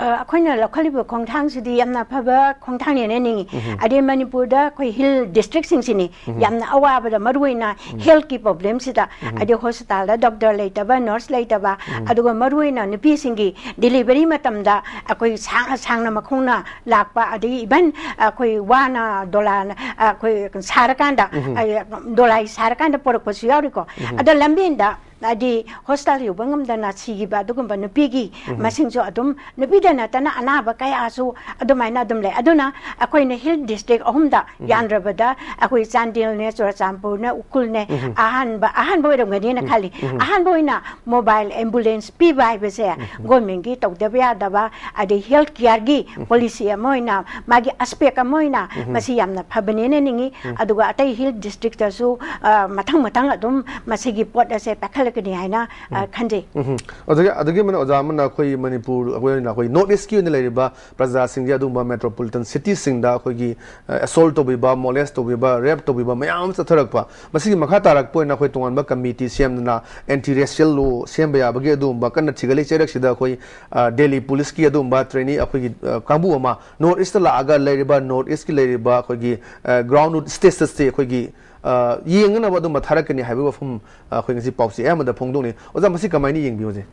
ꯑ, ꯑꯩꯈꯣꯏꯅ ꯂꯧꯈꯠꯂꯤꯕ ꯈꯣꯡꯊꯥꯡꯁꯤꯗꯤ ꯌꯥꯝꯅ ꯑꯐꯕ ꯈꯣꯡꯊꯥꯡꯅꯦꯅ ꯅꯤꯡꯏ꯫ ꯑꯗꯩ ꯃꯅꯤꯄꯨꯔꯗ ꯑꯩꯈꯣꯏ ꯍꯤꯜ ꯗꯤꯁꯇ꯭ꯔꯤꯛꯁꯤꯡꯁꯤꯅꯤ ꯌꯥꯝꯅ ꯑꯋꯥꯕꯗ, ꯃꯔꯨꯑꯣꯏꯅ ꯍꯦꯜꯠꯀꯤ ꯄ꯭ꯔꯣꯕ꯭ꯂꯦꯝꯁꯤꯗ, ꯍꯥꯏꯗꯤ ꯍꯣꯁꯄꯤꯇꯥꯜꯗ ꯗꯣꯛꯇꯔ ꯂꯩꯇꯕ, ꯅꯔꯁ ꯂꯩꯇꯕ, ꯑꯗꯨꯒ ꯃꯔꯨꯑꯣꯏꯅ ꯅꯨꯄꯤꯁꯤꯡꯒꯤ ꯗꯤꯂꯤꯚꯔꯤ ꯃꯇꯝꯗ ꯑꯩꯈꯣꯏ ꯁꯥꯡꯅ ꯁꯥꯡꯅ ꯃꯈꯣꯡꯅ ꯂꯥꯛꯄ, ꯑꯗꯒꯤ ꯏꯚꯟ ꯑꯩꯈꯣꯏ ꯋꯥꯅ ꯗꯣꯂꯥꯅ, ꯑꯩꯈꯣꯏ ꯁꯥꯔꯀꯥꯟꯗ, ꯑꯩ, ꯗꯣꯂꯥꯏ ꯁꯥꯔꯀꯥꯟꯗ ꯄꯣꯔꯛꯄꯁꯨ ꯌꯥꯎꯔꯤꯀꯣ꯫ ꯑꯗꯣ ꯂꯝꯕꯦꯟꯗ ꯍꯥꯏꯗꯤ ꯍꯣꯁꯄꯤꯇꯥꯜ ꯌꯧꯕ ꯉꯝꯗꯅ ꯁꯤꯈꯤꯕ ꯑꯗꯨꯒꯨꯝꯕ ꯅꯨꯄꯤꯒꯤ ꯃꯁꯤꯡꯁꯨ ꯑꯗꯨꯝ, ꯅꯨꯄꯤꯗ ꯅꯠꯇꯅ ꯑꯅꯥꯕ ꯀꯌꯥꯁꯨ ꯑꯗꯨꯃꯥꯏꯅ ꯑꯗꯨꯝ ꯂꯩ꯫ ꯑꯗꯨꯅ ꯑꯩꯈꯣꯏꯅ ꯍꯤꯜ ꯗꯤꯁꯇ꯭ꯔꯤꯛ ꯑꯍꯨꯝꯗ ꯌꯥꯟꯗ꯭ꯔꯕꯗ ꯑꯩꯈꯣꯏ ꯆꯥꯟꯗꯦꯜꯅꯦ, ꯆꯨꯔꯆꯥꯟꯄꯨꯔꯅꯦ, ꯎꯈ꯭ꯔꯨꯜꯅꯦ, ꯑꯍꯥꯟꯕ, ꯑꯍꯥꯟꯕ ꯑꯣꯏꯔꯝꯒꯅꯤꯅ ꯈꯜꯂꯤ꯫ ꯑꯍꯥꯟꯕ ꯑꯣꯏꯅ ꯃꯣꯕꯥꯏꯜ ꯑꯦꯝꯕꯨꯂꯦꯟꯁ ꯄꯤꯕ ꯍꯥꯏꯕꯁꯦ ꯒꯣꯔꯃꯦꯟꯒꯤ ꯇꯧꯗꯕ ꯌꯥꯗꯕ, ꯑꯗꯩ ꯍꯦꯜꯠ ꯀꯤꯌꯔꯒꯤ ꯄꯣꯂꯤꯁꯤ ꯑꯃ ꯑꯣꯏꯅ, ꯃꯥꯒꯤ ꯑꯁꯄꯦꯛ ꯑꯃ ꯑꯣꯏꯅ ꯃꯁꯤ ꯌꯥꯝꯅ ꯐꯕꯅꯦꯅ ꯅꯤꯡꯏ꯫ ꯑꯗꯨꯒ ꯑꯇꯩ ꯍꯤꯜ ꯗꯤꯁꯇ꯭ꯔꯤꯛꯇꯁꯨ, ꯑ, ꯃꯊꯪ ꯃꯊꯪ ꯑꯗꯨꯝ ꯃꯁꯤꯒꯤ ꯄꯣꯠ ꯑꯁꯦ ꯄꯥꯏꯈꯠꯂꯛꯀꯅꯤ ꯍꯥꯏꯅ, ꯑ, ꯈꯟꯖꯩ꯫ ꯎꯝ꯫ ꯑꯗꯨꯒ, ꯑꯗꯨꯒꯤ ꯑꯃꯅ ꯑꯣꯖꯥ ꯑꯃꯅ ꯑꯩꯈꯣꯏ ꯃꯅꯤꯄꯨꯔ, ꯑꯩꯈꯣꯏ ꯑꯣꯏꯅ ꯑꯩꯈꯣꯏ ꯅꯣꯔꯠ ꯏꯁꯀꯤ ꯑꯣꯏꯅ ꯂꯩꯔꯤꯕ ꯄ꯭ꯔꯖꯥꯁꯤꯡꯁꯦ ꯑꯗꯨꯒꯨꯝꯕ ꯃꯦꯇ꯭ꯔꯣꯄꯣꯂꯤꯇꯟ ꯁꯤꯇꯤꯁꯤꯡꯗ ꯑꯩꯈꯣꯏꯒꯤ, ꯑ, ꯑꯦꯁꯣꯜꯠ ꯇꯧꯕꯤꯕ, ꯃꯣꯂꯦꯁ ꯇꯧꯕꯤꯕ, ꯔꯦꯞ ꯇꯧꯕꯤꯕ ꯃꯌꯥꯝ ꯑꯃ ꯆꯠꯊꯔꯛꯄ, ꯃꯁꯤꯒꯤ ꯃꯈꯥ ꯇꯥꯔꯛꯄ ꯑꯣꯏꯅ ꯑꯩꯈꯣꯏ ꯇꯣꯉꯥꯟꯕ ꯀꯃꯤꯇꯤ ꯁꯦꯝꯗꯅ ꯑꯦꯟꯇꯤ ꯔꯦꯁꯤꯌꯦꯜ ꯂꯣ ꯁꯦꯝꯕ ꯌꯥꯕꯒꯤ ꯑꯗꯨꯒꯨꯝꯕ ꯀꯟꯅ ꯊꯤꯒꯠꯂꯤ꯫ ꯆꯩꯔꯛꯁꯤꯗ ꯑꯩꯈꯣꯏ, ꯑ, ꯗꯦꯜꯂꯤ ꯄꯨꯂꯤꯁꯀꯤ ꯑꯗꯨꯒꯨꯝꯕ ꯇ꯭ꯔꯦꯅꯤ, ꯑꯩꯈꯣꯏꯒꯤ, ꯑ, ꯀꯥꯡꯕꯨ ꯑꯃ ꯅꯣꯔꯠ ꯏꯁꯇ ꯂꯥꯛꯑꯒ ꯂꯩꯔꯤꯕ, ꯅꯣꯔꯠ ꯏꯁꯀꯤ ꯂꯩꯔꯤꯕ ꯑꯩꯈꯣꯏꯒꯤ, ꯑ, ꯒ꯭ꯔꯥꯎꯟ ꯔꯨꯠ ꯁ꯭ꯇꯦꯇꯁꯁꯦ ꯑꯩꯈꯣꯏꯒꯤ, ꯑ, ꯌꯦꯡꯅꯅꯕ ꯑꯗꯨꯝꯕ ꯊꯥꯔꯛꯀꯅꯤ ꯍꯥꯏꯕꯒꯤ ꯋꯥꯐꯝ, ꯑ, ꯑꯩꯈꯣꯏ ꯉꯁꯤ ꯄꯥꯎꯆꯦ ꯑꯌꯥꯝꯕꯗ ꯐꯣꯡꯗꯣꯛꯅꯩ꯫ ꯑꯣꯖꯥ, ꯃꯁꯤ ꯀꯃꯥꯏꯅ ꯌꯦꯡꯕꯤꯌꯨ ꯍꯧꯖꯤꯛ?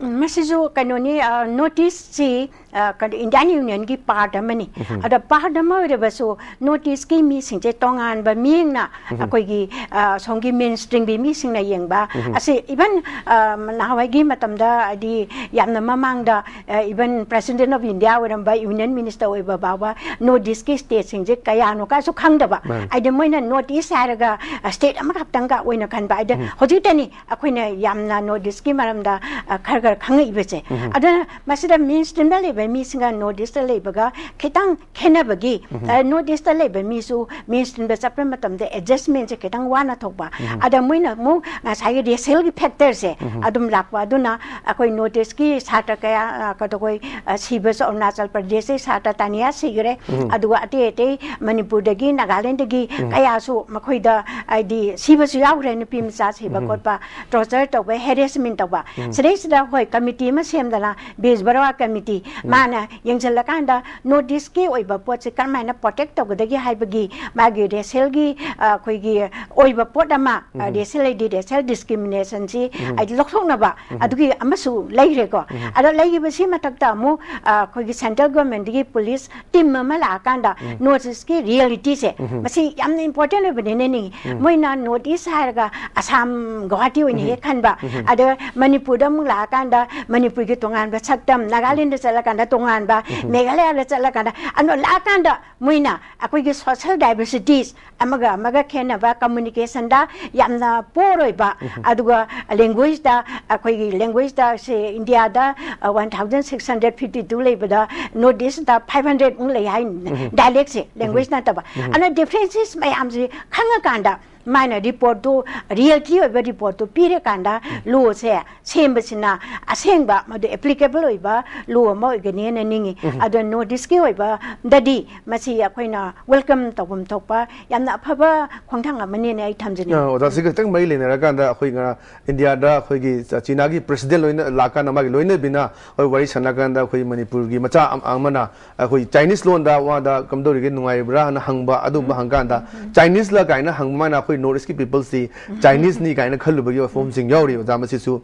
ꯎꯝ, ꯃꯁꯤꯁꯨ ꯀꯩꯅꯣꯅꯤ, ꯑ, ꯅꯣꯔꯠ ꯏꯁꯁꯤ ꯑ, ꯀꯩꯅꯣ, ꯏꯟꯗꯤꯌꯥꯟ ꯌꯨꯅꯤꯌꯟꯒꯤ ꯄꯥꯔꯠ ꯑꯃꯅꯤ꯫ ꯑꯗ ꯄꯥꯔꯠ ꯑꯃ ꯑꯣꯏꯔꯕꯁꯨ ꯅꯣꯔꯠ ꯏꯁꯀꯤ ꯃꯤꯁꯤꯡꯁꯦ ꯇꯣꯉꯥꯟꯕ ꯃꯤꯠꯌꯦꯡꯅ ꯑꯩꯈꯣꯏꯒꯤ, ꯑ, ꯁꯣꯝꯒꯤ ꯃꯦꯟ ꯁ꯭ꯇ꯭ꯔꯤꯝꯒꯤ ꯃꯤꯁꯤꯡꯅ ꯌꯦꯡꯕ ꯑꯁꯤ, ꯏꯚꯟ, ꯑ, ꯅꯍꯥꯟꯋꯥꯏꯒꯤ ꯃꯇꯝꯗ, ꯍꯥꯏꯗꯤ, ꯌꯥꯝꯅ ꯃꯃꯥꯡꯗ, ꯑ, ꯏꯚꯟ ꯄ꯭ꯔꯦꯁꯤꯗꯦꯟ ꯑꯣꯐ ꯏꯟꯗꯤꯌꯥ ꯑꯣꯏꯔꯝꯕ, ꯌꯨꯅꯤꯌꯟ ꯃꯤꯅꯤꯁꯇꯔ ꯑꯣꯏꯕ ꯐꯥꯎꯕ ꯅꯣꯔꯠ ꯏꯁꯀꯤ ꯁ꯭ꯇꯦꯠꯁꯤꯡꯁꯦ ꯀꯌꯥꯅꯣ ꯀꯥꯏꯁꯨ ꯈꯪꯗꯕ꯫ ꯍꯥꯏꯗꯤ, ꯃꯣꯏꯅ ꯅꯣꯔꯠ ꯏꯁ ꯍꯥꯏꯔꯒ, ꯑ, ꯁ꯭ꯇꯦꯠ ꯑꯃꯈꯛꯇꯪꯒ ꯑꯣꯏꯅ ꯈꯟꯕ꯫ ꯍꯥꯏꯗꯤ, ꯍꯧꯖꯤꯛꯇꯅꯤ ꯑꯩꯈꯣꯏꯅ ꯌꯥꯝꯅ ꯅꯣꯔꯠ ꯏꯁꯀꯤ ꯃꯔꯝꯗ, ꯑ, ꯈꯔ ꯈꯔ ꯈꯪꯉꯛꯏꯕꯁꯦ꯫ ꯑꯗꯨꯅ ꯃꯁꯤꯗ ꯃꯦꯟ ꯁ꯭ꯇ꯭ꯔꯤꯝꯗ ꯂꯩꯕ ꯃꯤꯁꯤꯡꯒ ꯅꯣꯔꯠ ꯏꯁꯇ ꯂꯩꯕꯒ ꯈꯤꯇꯪ ꯈꯦꯠꯅꯕꯒꯤ, ꯑ, ꯅꯣꯔꯠ ꯏꯁꯇ ꯂꯩꯕ ꯃꯤꯁꯨ ꯃꯦꯟ ꯁ꯭ꯇ꯭ꯔꯤꯝꯗ ꯆꯠꯄ ꯃꯇꯝꯗ ꯑꯦꯗꯖꯁꯃꯦꯟꯁꯦ ꯈꯤꯇꯪ ꯋꯥꯅ ꯊꯣꯛꯄ꯫ ꯑꯗ ꯃꯣꯏꯅ ꯑꯃꯨꯛ ꯉꯁꯥꯏꯒꯤ ꯔꯦꯁꯤꯌꯦꯜꯒꯤ ꯐꯦꯛꯇꯔꯁꯦ ꯑꯗꯨꯝ ꯂꯥꯛꯄ꯫ ꯑꯗꯨꯅ ꯑꯩꯈꯣꯏ ꯅꯣꯔꯠ ꯏꯁꯀꯤ ꯁꯥꯇ꯭ꯔ ꯀꯌꯥ, ꯑ, ꯀꯩꯗꯧꯕꯩ, ꯑ, ꯁꯤꯕꯁꯨ, ꯑꯔꯨꯅꯥꯆꯜ ꯄ꯭ꯔꯗꯦꯁꯀꯤ ꯁꯥꯇ꯭ꯔ ꯇꯥꯅꯤꯌꯥ ꯁꯤꯈ꯭ꯔꯦ꯫ ꯑꯗꯨꯒ ꯑꯇꯩ ꯑꯇꯩ ꯃꯅꯤꯄꯨꯔꯗꯒꯤ, ꯅꯥꯒꯥꯂꯦꯟꯗꯒꯤ ꯀꯌꯥꯁꯨ ꯃꯈꯣꯏꯗ, ꯍꯥꯏꯗꯤ, ꯁꯤꯕꯁꯨ ꯌꯥꯎꯈ꯭ꯔꯦ, ꯅꯨꯄꯤ ꯃꯆꯥ ꯁꯤꯕ ꯈꯣꯠꯄ, ꯇꯣꯔꯆꯔ ꯇꯧꯕ, ꯍꯦꯔꯦꯁꯃꯦꯟ ꯇꯧꯕ꯫ ꯁꯤꯗꯩꯁꯤꯗ ꯍꯣꯏ, ꯀꯃꯤꯇꯤ ꯑꯃ ꯁꯦꯝꯗꯅ, ꯕꯤꯖꯕꯔꯋꯥ ꯀꯃꯤꯇꯤ, ꯃꯥꯅ ꯌꯦꯡꯁꯤꯜꯂꯀꯥꯟꯗ ꯅꯣꯔꯠ ꯏꯁꯀꯤ ꯑꯣꯏꯕ ꯄꯣꯠꯁꯦ ꯀꯔꯝꯍꯥꯏꯅ ꯄ꯭ꯔꯣꯇꯦꯛ ꯇꯧꯒꯗꯒꯦ ꯍꯥꯏꯕꯒꯤ ꯃꯥꯒꯤ ꯔꯦꯁꯤꯌꯦꯜꯒꯤ, ꯑ, ꯑꯩꯈꯣꯏꯒꯤ ꯑꯣꯏꯕ ꯄꯣꯠ ꯑꯃ, ꯑ, ꯔꯦꯁꯤꯌꯦꯜ ꯍꯥꯏꯗꯤ ꯔꯦꯁꯤꯌꯦꯜ ꯗꯤꯁꯀ꯭ꯔꯤꯃꯤꯅꯦꯁꯟꯁꯤ ꯍꯥꯏꯗꯤ ꯂꯧꯊꯣꯛꯅꯕ ꯑꯗꯨꯒꯤ ꯑꯃꯁꯨ ꯂꯩꯈ꯭ꯔꯦꯀꯣ꯫ ꯑꯗꯣ ꯂꯩꯈꯤꯕꯁꯤ ꯃꯊꯛꯇ ꯑꯃꯨꯛ, ꯑ, ꯑꯩꯈꯣꯏꯒꯤ ꯁꯦꯟꯇ꯭ꯔꯦꯜ ꯒꯣꯔꯃꯦꯟꯗꯒꯤ ꯄꯨꯂꯤꯁ ꯇꯤꯝ ꯑꯃ ꯂꯥꯛꯑꯀꯥꯟꯗ ꯅꯣꯔꯠ ꯏꯁꯀꯤ ꯔꯤꯌꯦꯂꯤꯇꯤꯁꯦ ꯃꯁꯤ ꯌꯥꯝꯅ ꯏꯝꯄꯣꯔꯇꯦꯟ ꯑꯣꯏꯕꯅꯦꯅ ꯅꯤꯡꯉꯤ꯫ ꯃꯣꯏꯅ ꯅꯣꯔꯠ ꯏꯁ ꯍꯥꯏꯔꯒ ꯑꯁꯥꯝ, ꯒꯨꯋꯥꯍꯥꯇꯤ ꯑꯣꯏꯅ ꯍꯦꯛ ꯈꯟꯕ꯫ ꯑꯗ ꯃꯅꯤꯄꯨꯔꯗ ꯑꯃꯨꯛ ꯂꯥꯛꯑꯀꯥꯟꯗ ꯃꯅꯤꯄꯨꯔꯒꯤ ꯇꯣꯉꯥꯟꯕ ꯁꯛꯇꯝ, ꯅꯥꯒꯥꯂꯦꯟꯗ ꯆꯠꯂꯀꯥꯟꯗ ꯇꯣꯉꯥꯟꯕ, ꯃꯦꯘꯥꯂꯌꯥꯗ ꯆꯠꯂꯀꯥꯟꯗ, ꯑꯗꯣ ꯂꯥꯛꯑꯀꯥꯟꯗ ꯃꯣꯏꯅ ꯑꯩꯈꯣꯏꯒꯤ ꯁꯣꯁꯦꯜ ꯗꯥꯏꯚꯔꯁꯤꯇꯤꯁ, ꯑꯃꯒ ꯑꯃꯒ ꯈꯦꯠꯅꯕ, ꯀꯝꯃꯨꯅꯤꯀꯦꯁꯟꯗ ꯌꯥꯝꯅ ꯄꯣꯔ ꯑꯣꯏꯕ, ꯑꯗꯨꯒ ꯂꯦꯡꯒ꯭ꯋꯦꯖꯇ, ꯑꯩꯈꯣꯏꯒꯤ ꯂꯦꯡꯒ꯭ꯋꯦꯖꯇ ꯁꯦ ꯏꯟꯗꯤꯌꯥꯗ, ꯑ, one thousand six hundred fifty two ꯂꯩꯕꯗ ꯅꯣꯔꯠ ꯏꯁꯇ ꯐꯥꯏꯚ ꯍꯟꯗ꯭ꯔꯦꯠ ꯃꯨꯛ ꯂꯩ ꯍꯥꯏ, ꯗꯥꯏꯂꯦꯛꯁꯦ, ꯂꯦꯡꯒ꯭ꯋꯦꯖ ꯅꯠꯇꯕ꯫ ꯑꯗꯨꯅ ꯗꯤꯐ꯭ꯔꯦꯟꯁꯦꯁ ꯃꯌꯥꯝꯁꯦ ꯈꯪꯉꯀꯥꯟꯗ ꯃꯥꯅ ꯔꯤꯄꯣꯔꯠꯇꯨ, ꯔꯤꯌꯦꯜꯇꯤ ꯑꯣꯏꯕ ꯔꯤꯄꯣꯔꯠꯇꯨ ꯄꯤꯔꯀꯥꯟꯗ ꯂꯣꯁꯦ ꯁꯦꯝꯕꯁꯤꯅ ꯑꯁꯦꯡꯕ ꯃꯗꯨ ꯑꯦꯄ꯭ꯂꯤꯀꯦꯕꯜ ꯑꯣꯏꯕ ꯂꯣ ꯑꯃ ꯑꯣꯏꯒꯅꯤꯅ ꯅꯤꯡꯉꯤ꯫ ꯑꯗꯣ ꯅꯣꯔꯠ ꯏꯁꯀꯤ ꯑꯣꯏꯕꯗꯗꯤ ꯃꯁꯤ ꯑꯩꯈꯣꯏꯅ ꯋꯦꯜꯀꯝ ꯇꯧꯐꯝ ꯊꯣꯛꯄ ꯌꯥꯝꯅ ꯑꯐꯕ ꯈꯣꯡꯊꯥꯡ ꯑꯃꯅꯤꯅ ꯑꯩ ꯊꯝꯖꯅꯤꯡꯉꯤ꯫ ꯑ, ꯑꯣꯖꯥ, ꯁꯤꯒ ꯈꯤꯇꯪ ꯃꯔꯤ ꯂꯩꯅꯔꯀꯥꯟꯗ ꯑꯩꯈꯣꯏ ꯉ-, ꯏꯟꯗꯤꯌꯥꯗ ꯑꯩꯈꯣꯏꯒꯤ ꯆ-, ꯆꯤꯅꯥꯒꯤ ꯄ꯭ꯔꯦꯁꯤꯗꯦꯟ ꯂꯣꯏꯅ ꯂꯥꯛꯀꯥꯟꯗ ꯃꯥꯒꯤ ꯂꯣꯏꯅꯕꯤꯅ ꯑꯩꯈꯣꯏ ꯋꯥꯔꯤ ꯁꯥꯟꯅꯀꯥꯟꯗ ꯑꯩꯈꯣꯏ ꯃꯅꯤꯄꯨꯔꯒꯤ ꯃꯆꯥ ꯑꯝ-, ꯑꯃꯅ ꯑꯩꯈꯣꯏ ꯆꯥꯏꯅꯤꯁ ꯂꯣꯟꯗ ꯋꯥꯗ ꯀꯝꯗꯧꯔꯤꯒꯦ, ꯅꯨꯡꯉꯥꯏꯔꯤꯕ꯭ꯔꯥ ꯍꯥꯏꯅ ꯍꯪꯕ, ꯑꯗꯨꯝꯕ ꯍꯪꯀꯥꯟꯗ ꯆꯥꯏꯅꯤꯁꯂ ꯀꯥꯏꯅ ꯍꯪꯕ ꯃꯥꯅ ꯑꯩꯈꯣꯏ ꯅꯣꯔꯠ ꯏꯁꯀꯤ ꯄꯤꯄꯜꯁꯤ ꯆꯥꯏꯅꯤꯁꯅꯤ ꯀꯥꯏꯅ ꯈꯜꯂꯨꯕꯒꯤ ꯋꯥꯐꯝꯁꯤꯡ ꯌꯥꯎꯔꯤ꯫ ꯑꯣꯖꯥ, ꯃꯁꯤꯁꯨ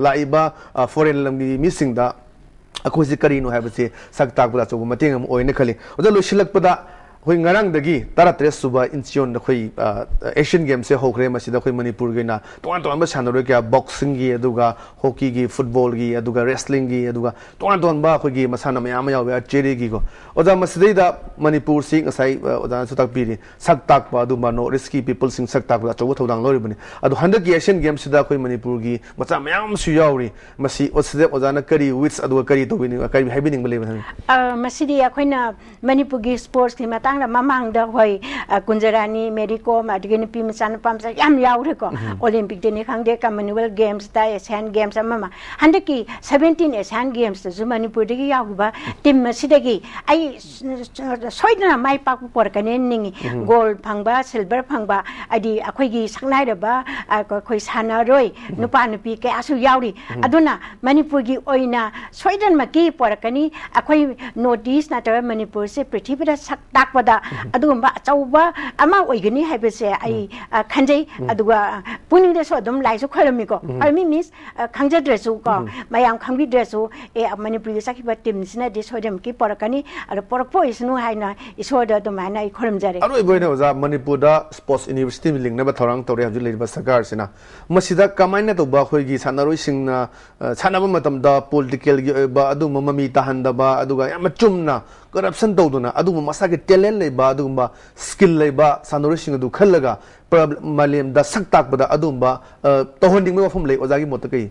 ꯂꯥꯛꯏꯕ, ꯑ, ꯐꯣꯔꯦꯟ ꯂꯝꯒꯤ ꯃꯤꯁꯤꯡꯗ ꯑꯩꯈꯣꯏꯁꯤ ꯀꯔꯤꯅꯣ ꯍꯥꯏꯕꯁꯤ ꯁꯛ ꯇꯥꯛꯄꯗ ꯑꯆꯧꯕ ꯃꯇꯦꯡ ꯑꯃ ꯑꯣꯏꯅ ꯈꯜꯂꯤ꯫ ꯑꯣꯖꯥ, ꯂꯣꯏꯁꯤꯜꯂꯛꯄꯗ ꯑꯩꯈꯣꯏ ꯉꯔꯥꯡꯗꯒꯤ ꯇꯔꯥꯇꯔꯦꯠ ꯁꯨꯕ ꯏꯟꯆꯤꯌꯣꯟꯗ ꯑꯩꯈꯣꯏ, ꯑ, ꯑꯦꯁꯤꯌꯟ ꯒꯦꯝꯁꯁꯦ ꯍꯧꯈ꯭ꯔꯦ꯫ ꯃꯁꯤꯗ ꯑꯩꯈꯣꯏ ꯃꯅꯤꯄꯨꯔꯒꯤ ꯑꯣꯏꯅ ꯇꯣꯉꯥꯟ ꯇꯣꯉꯥꯟꯕ ꯁꯥꯟꯅꯔꯣꯏ ꯀꯌꯥ, ꯕꯣꯛꯁꯤꯡꯒꯤ, ꯑꯗꯨꯒ ꯍꯣꯀꯤꯒꯤ, ꯐꯨꯠꯕꯣꯜꯒꯤ, ꯑꯗꯨꯒ ꯔꯦꯁꯂꯤꯡꯒꯤ, ꯑꯗꯨꯒ ꯇꯣꯉꯥꯟ ꯇꯣꯉꯥꯟꯕ ꯑꯩꯈꯣꯏꯒꯤ ꯃꯁꯥꯟꯅ ꯃꯌꯥꯝ ꯑꯃ ꯌꯥꯎꯋꯦ, ꯑꯥꯔꯆꯔꯤꯒꯤꯀꯣ꯫ ꯑꯣꯖꯥ, ꯃꯁꯤꯗꯩꯗ ꯃꯅꯤꯄꯨꯔꯁꯤ ꯉꯁꯥꯏ, ꯑ, ꯑꯣꯖꯥꯅꯁꯨ ꯇꯥꯛꯄꯤꯔꯤ, ꯁꯛ ꯇꯥꯛꯄ, ꯑꯗꯨꯝꯕ ꯅꯣꯔꯠ ꯏꯁꯀꯤ ꯄꯤꯄꯜꯁꯤꯡ ꯁꯛ ꯇꯥꯛꯄꯗ ꯑꯆꯧꯕ ꯊꯧꯗꯥꯡ ꯂꯧꯔꯤꯕꯅꯤ꯫ ꯑꯗꯣ ꯍꯟꯗꯛꯀꯤ ꯑꯦꯁꯤꯌꯟ ꯒꯦꯝꯁꯁꯤꯗ ꯑꯩꯈꯣꯏ ꯃꯅꯤꯄꯨꯔꯒꯤ ꯃꯆꯥ ꯃꯌꯥꯝ ꯑꯃꯁꯨ ꯌꯥꯎꯔꯤ꯫ ꯃꯁꯤ ꯑꯣꯖꯥ, ꯑꯣꯖꯥꯅ ꯀꯔꯤ ꯋꯤꯁ ꯑꯗꯨꯒ ꯀꯔꯤ ꯇꯧꯕꯤꯅꯤꯡ-, ꯀꯔꯤ ꯍꯥꯏꯕꯤꯅꯤꯡꯕ ꯂꯩꯕ ꯍꯥꯏꯕꯤꯌꯨ꯫ ꯑ, ꯃꯁꯤꯗꯤ ꯑꯩꯈꯣꯏꯅ ꯃꯅꯤꯄꯨꯔꯒꯤ ꯁ꯭ꯄꯣꯔꯠꯁꯀꯤ ꯃꯇꯥꯡꯗ ꯃꯃꯥꯡꯗ ꯍꯣꯏ, ꯑ, ꯀꯨꯟꯖꯔꯥꯅꯤ, ꯃꯦꯔꯤ ꯀꯣꯝ, ꯑꯗꯒꯤ ꯅꯨꯄꯤ ꯃꯆꯥ ꯅꯨꯄꯥ ꯃꯆꯥ ꯌꯥꯝ ꯌꯥꯎꯔꯦꯀꯣ꯫ ꯑꯣꯂꯦꯝꯄꯤꯛꯇꯅꯤ ꯈꯪꯗꯦ, ꯀꯃꯟꯋꯦꯜꯊ ꯒꯦꯝꯁꯇ, ꯑꯦꯁꯤꯌꯥꯟ ꯒꯦꯝꯁ ꯑꯃ ꯑꯃ꯫ ꯍꯟꯗꯛꯀꯤ ꯁꯕꯦꯟꯇꯤꯟ ꯑꯦꯁꯤꯌꯥꯟ ꯒꯦꯝꯁꯇꯁꯨ ꯃꯅꯤꯄꯨꯔꯗꯒꯤ ꯌꯥꯎꯈꯤꯕ ꯇꯤꯝ ꯑꯁꯤꯗꯒꯤ ꯑꯩ ꯁꯣꯏꯗꯅ ꯃꯥꯏ ꯄꯥꯛꯄ ꯄꯣꯔꯛꯀꯅꯦꯅ ꯅꯤꯡꯉꯤ꯫ ꯒꯣꯜ ꯐꯪꯕ, ꯁꯤꯜꯚꯔ ꯐꯪꯕ, ꯍꯥꯏꯗꯤ ꯑꯩꯈꯣꯏꯒꯤ ꯁꯛꯅꯥꯏꯔꯕ, ꯑ, ꯑꯩꯈꯣꯏ ꯁꯥꯟꯅꯔꯣꯏ ꯅꯨꯄꯥ ꯅꯨꯄꯤ ꯀꯌꯥꯁꯨ ꯌꯥꯎꯔꯤ꯫ ꯑꯗꯨꯅ ꯃꯅꯤꯄꯨꯔꯒꯤ ꯑꯣꯏꯅ ꯁꯣꯏꯗꯅꯃꯛꯀꯤ ꯄꯣꯔꯛꯀꯅꯤ꯫ ꯑꯩꯈꯣꯏ ꯅꯣꯔꯠ ꯏꯁ ꯅꯠꯇ꯭ꯔꯒ ꯃꯅꯤꯄꯨꯔꯁꯦ ꯄ꯭ꯔꯤꯊꯤꯕꯤꯗ ꯁꯛ ꯇꯥꯛꯄꯗ ꯑꯗꯨꯒꯨꯝꯕ ꯑꯆꯧꯕ ꯑꯃ ꯑꯣꯏꯒꯅꯤ ꯍꯥꯏꯕꯁꯦ ꯑꯩ, ꯑ, ꯈꯟꯖꯩ꯫ ꯑꯗꯨꯒ ꯄꯨꯛꯅꯤꯡꯗꯁꯨ ꯑꯗꯨꯝ ꯂꯥꯏꯁꯨ ꯈꯣꯏꯔꯝꯃꯤꯀꯣ꯫ ꯈꯣꯏꯔꯝꯃꯤ ꯃꯤꯟꯁ, ꯑ, ꯈꯪꯖꯗ꯭ꯔꯁꯨ ꯀꯣ, ꯃꯌꯥꯝ ꯈꯪꯕꯤꯗ꯭ꯔꯁꯨ, ꯑꯦ, ꯃꯅꯤꯄꯨꯔꯒꯤ ꯆꯠꯈꯤꯕ ꯇꯤꯝꯁꯤꯅꯗꯤ ꯁꯣꯏꯗꯅꯃꯛꯀꯤ ꯄꯣꯔꯛꯀꯅꯤ, ꯑꯗꯣ ꯄꯣꯔꯛꯄ ꯑꯣꯏꯁꯅꯨ ꯍꯥꯏꯅ ꯏꯁꯣꯔꯗ ꯑꯗꯨꯃꯥꯏꯅ ꯑꯩ ꯈꯨꯔꯨꯝꯖꯔꯦ꯫ ꯑꯔꯣꯏꯕ ꯑꯣꯏꯅ ꯑꯣꯖꯥ, ꯃꯅꯤꯄꯨꯔꯗ ꯁ꯭ꯄꯣꯔꯠꯁ ꯌꯨꯅꯤꯚꯔꯁꯤꯇꯤ ꯂꯤꯡꯅꯕ ꯊꯧꯔꯥꯡ ꯇꯧꯔꯦ ꯍꯧꯖꯤꯛ ꯂꯩꯔꯤꯕ ꯁꯔꯀꯥꯔꯁꯤꯅ꯫ ꯃꯁꯤꯗ ꯀꯃꯥꯏꯅ ꯇꯧꯕ ꯑꯩꯈꯣꯏꯒꯤ ꯁꯥꯟꯅꯔꯣꯏꯁꯤꯡꯅ, ꯑ, ꯁꯥꯟꯅꯕ ꯃꯇꯝꯗ ꯄꯣꯂꯤꯇꯤꯀꯦꯜꯒꯤ ꯑꯣꯏꯕ ꯑꯗꯨꯒꯨꯝꯕ ꯃꯃꯤ ꯇꯥꯍꯟꯗꯕ, ꯑꯗꯨꯒ ꯌꯥꯝꯅ ꯆꯨꯝꯅ ꯀꯔꯞꯁꯟ ꯇꯧꯗꯨꯅ ꯑꯗꯨꯒꯨꯝꯕ ꯃꯁꯥꯒꯤ ꯇꯦꯂꯦꯟ ꯂꯩꯕ, ꯑꯗꯨꯒꯨꯝꯕ ꯁ꯭ꯀꯤꯜ ꯂꯩꯕ ꯁꯥꯟꯅꯔꯣꯏꯁꯤꯡ ꯑꯗꯨ ꯈꯜꯂꯒ ꯄ꯭ꯔ-, ꯃꯥꯂꯦꯝꯗ ꯁꯛ ꯇꯥꯛꯄꯗ ꯑꯗꯨꯒꯨꯝꯕ, ꯑ, ꯇꯧꯍꯟꯅꯤꯡꯕꯒꯤ ꯋꯥꯐꯝ ꯂꯩ? ꯑꯣꯖꯥꯒꯤ ꯃꯣꯠꯇ ꯀꯔꯤ?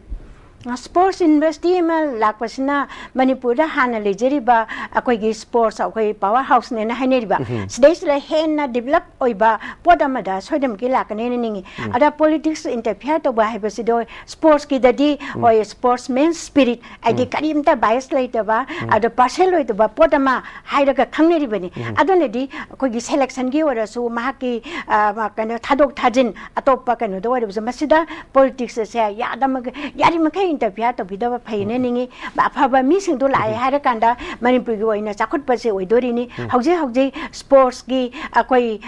ꯁ꯭ꯄꯣꯔꯠꯁ ꯌꯨꯅꯤꯚꯔꯁꯤꯇꯤ ꯑꯃ ꯂꯥꯛꯄꯁꯤꯅ ꯃꯅꯤꯄꯨꯔꯗ ꯍꯥꯟꯅ ꯂꯩꯖꯔꯤꯕ ꯑꯩꯈꯣꯏꯒꯤ ꯁ꯭ꯄꯣꯔꯠꯁ, ꯑꯩꯈꯣꯏ ꯄꯥꯋꯔ ꯍꯥꯎꯁꯅꯦꯅ ꯍꯥꯏꯅꯔꯤꯕ, ꯁꯤꯗꯩꯁꯤꯗ ꯍꯦꯟꯅ ꯗꯤꯕꯂꯞ ꯑꯣꯏꯕ ꯄꯣꯠ ꯑꯃꯗ ꯁꯣꯏꯗꯅꯃꯛꯀꯤ ꯂꯥꯛꯀꯅꯦꯅ ꯅꯤꯡꯉꯤ꯫ ꯑꯗ ꯄꯣꯂꯤꯇꯤꯛꯁ ꯏꯟꯇꯔꯐꯤꯌꯔ ꯇꯧꯕ ꯍꯥꯏꯕꯁꯤꯗ ꯁ꯭ꯄꯣꯔꯠꯁꯀꯤꯗꯗꯤ ꯍꯣꯏ, ꯁ꯭ꯄꯣꯔꯠꯁꯃꯦꯟ ꯁ꯭ꯄꯤꯔꯤꯠ ꯍꯥꯏꯗꯤ ꯀꯔꯤꯝꯇ ꯕꯥꯏꯁ ꯂꯩꯇꯕ, ꯑꯗꯣ ꯄꯥꯔꯁꯦꯜ ꯑꯣꯏꯗꯕ ꯄꯣꯠ ꯑꯃ ꯍꯥꯏꯔꯒ ꯈꯪꯅꯔꯤꯕꯅꯤ꯫ ꯑꯗꯨꯅꯗꯤ ꯑꯩꯈꯣꯏꯒꯤ ꯁꯦꯂꯦꯛꯁꯟꯒꯤ ꯑꯣꯏꯔꯁꯨ, ꯃꯍꯥꯛꯀꯤ, ꯑ, ꯀꯩꯅꯣ, ꯊꯥꯗꯣꯛ ꯊꯥꯖꯤꯟ ꯑꯇꯣꯞꯄ ꯀꯩꯅꯣꯗ ꯑꯣꯏꯔꯕꯁꯨ, ꯃꯁꯤꯗ ꯄꯣꯂꯤꯇꯤꯛꯁ ꯑꯁꯦ ꯌꯥꯗꯃꯒ-, ꯌꯥꯔꯤꯃꯈꯩ ꯏꯟꯇꯔꯐꯤꯌꯥꯔ ꯇꯧꯕꯤꯗꯕ ꯐꯩꯅ ꯅꯤꯡꯉꯤ꯫ ꯑꯐꯕ ꯃꯤꯁꯤꯡꯗꯣ ꯂꯥꯛꯑꯦ ꯍꯥꯏꯔꯀꯥꯟꯗ ꯃꯅꯤꯄꯨꯔꯒꯤ ꯑꯣꯏꯅ ꯆꯥꯎꯈꯠꯄꯁꯦ ꯑꯣꯏꯗꯣꯔꯤꯅꯤ꯫ ꯍꯧꯖꯤꯛ ꯍꯧꯖꯤꯛ ꯁ꯭ꯄꯣꯔꯠꯁꯀꯤ ꯑꯩꯈꯣꯏ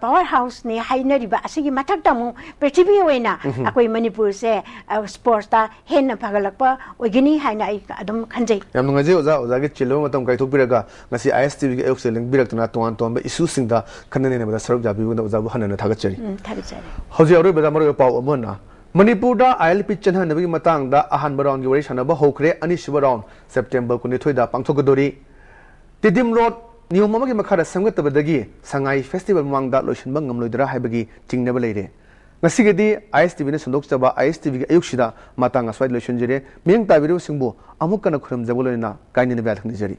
ꯄꯥꯋꯔ ꯍꯥꯎꯁꯅꯤ ꯍꯥꯏꯅꯔꯤꯕ ꯑꯁꯤꯒꯤ ꯃꯊꯛꯇ ꯑꯃꯨꯛ ꯄ꯭ꯔꯤꯊꯤꯕꯤ ꯑꯣꯏꯅ ꯑꯩꯈꯣꯏ ꯃꯅꯤꯄꯨꯔꯁꯦ ꯁ꯭ꯄꯣꯔꯠꯁꯇ ꯍꯦꯟꯅ ꯐꯒꯠꯂꯛꯄ ꯑꯣꯏꯒꯅꯤ ꯍꯥꯏꯅ ꯑꯩ ꯑꯗꯨꯝ ꯈꯟꯖꯩ꯫ ꯌꯥꯝ ꯅꯨꯡꯉꯥꯏꯖꯩ ꯑꯣꯖꯥ, ꯑꯣꯖꯥꯒꯤ ꯆꯤꯜꯂꯕ ꯃꯇꯝ ꯀꯥꯏꯊꯣꯛꯄꯤꯔꯒ ꯉꯁꯤ ꯑꯥꯏ ꯑꯦꯁ ꯇꯤ ꯚꯤꯒꯤ ꯑꯌꯨꯛꯁꯦ ꯂꯦꯡꯕꯤꯔꯛꯇꯨꯅ ꯇꯣꯉꯥꯟ ꯇꯣꯉꯥꯟꯕ ꯏꯁꯨꯁꯤꯡꯗ ꯈꯟꯅ ꯅꯩꯅꯕꯗ ꯁꯔꯨꯛ ꯌꯥꯕꯤꯕꯗ ꯑꯣꯖꯥꯕꯨ ꯍꯟꯅ ꯍꯟꯅ ꯊꯥꯒꯠꯆꯔꯤ꯫ ꯎꯝ, ꯊꯥꯒꯠꯆꯔꯤ꯫ ꯍꯧꯖꯤꯛ ꯑꯔꯣꯏꯕꯗ ꯃꯔꯨꯑꯣꯏꯕ ꯄꯥꯎ ꯑꯃꯅ, ꯃꯅꯤꯄꯨꯔꯗ ꯑꯥꯏ ꯑꯦꯜ ꯄꯤ ꯆꯠꯅꯍꯟꯅꯕꯒꯤ ꯃꯇꯥꯡꯗ ꯑꯍꯥꯟꯕ ꯔꯥꯎꯟꯒꯤ ꯋꯥꯔꯤ ꯁꯥꯟꯅꯕ ꯍꯧꯈ꯭ꯔꯦ꯫ ꯑꯅꯤꯁꯨꯕ ꯔꯥꯎꯟ ꯁꯦꯞꯇꯦꯝꯕꯔ ꯀꯨꯟꯅꯤꯊꯣꯏꯗ ꯄꯥꯡꯊꯣꯛꯀꯗꯧꯔꯤ꯫ ꯇꯤꯗꯤꯝ ꯔꯣꯗ ꯅꯤꯌꯣꯝ ꯑꯃꯒꯤ ꯃꯈꯥꯗ ꯁꯦꯝꯒꯠꯇꯕꯗꯒꯤ ꯁꯉꯥꯏ ꯐꯦꯁꯇꯤꯚꯦꯜ ꯃꯃꯥꯡꯗ ꯂꯣꯏꯁꯤꯟꯕ ꯉꯝꯂꯣꯏꯗ꯭ꯔꯥ ꯍꯥꯏꯕꯒꯤ ꯆꯤꯡꯅꯕ ꯂꯩꯔꯦ꯫ ꯉꯁꯤꯒꯤꯗꯤ ꯑꯥꯏ ꯑꯦꯁ ꯇꯤ ꯚꯤꯅ ꯁꯟꯗꯣꯛꯆꯕ ꯑꯥꯏ ꯑꯦꯁ ꯇꯤ ꯚꯤꯒꯤ ꯑꯌꯨꯛꯁꯤꯗ ꯃꯇꯥꯡ ꯑꯁ꯭ꯋꯥꯏꯗ ꯂꯣꯏꯁꯤꯟꯖꯔꯦ꯫ ꯃꯤꯠꯌꯦꯡ ꯇꯥꯕꯤꯔꯤꯕꯁꯤꯡꯕꯨ ꯑꯃꯨꯛ ꯍꯟꯅ ꯈꯨꯔꯨꯝꯖꯕ ꯂꯣꯏꯅꯅ ꯀꯥꯏꯅꯅꯕ ꯌꯥꯊꯪ ꯅꯤꯖꯔꯤ꯫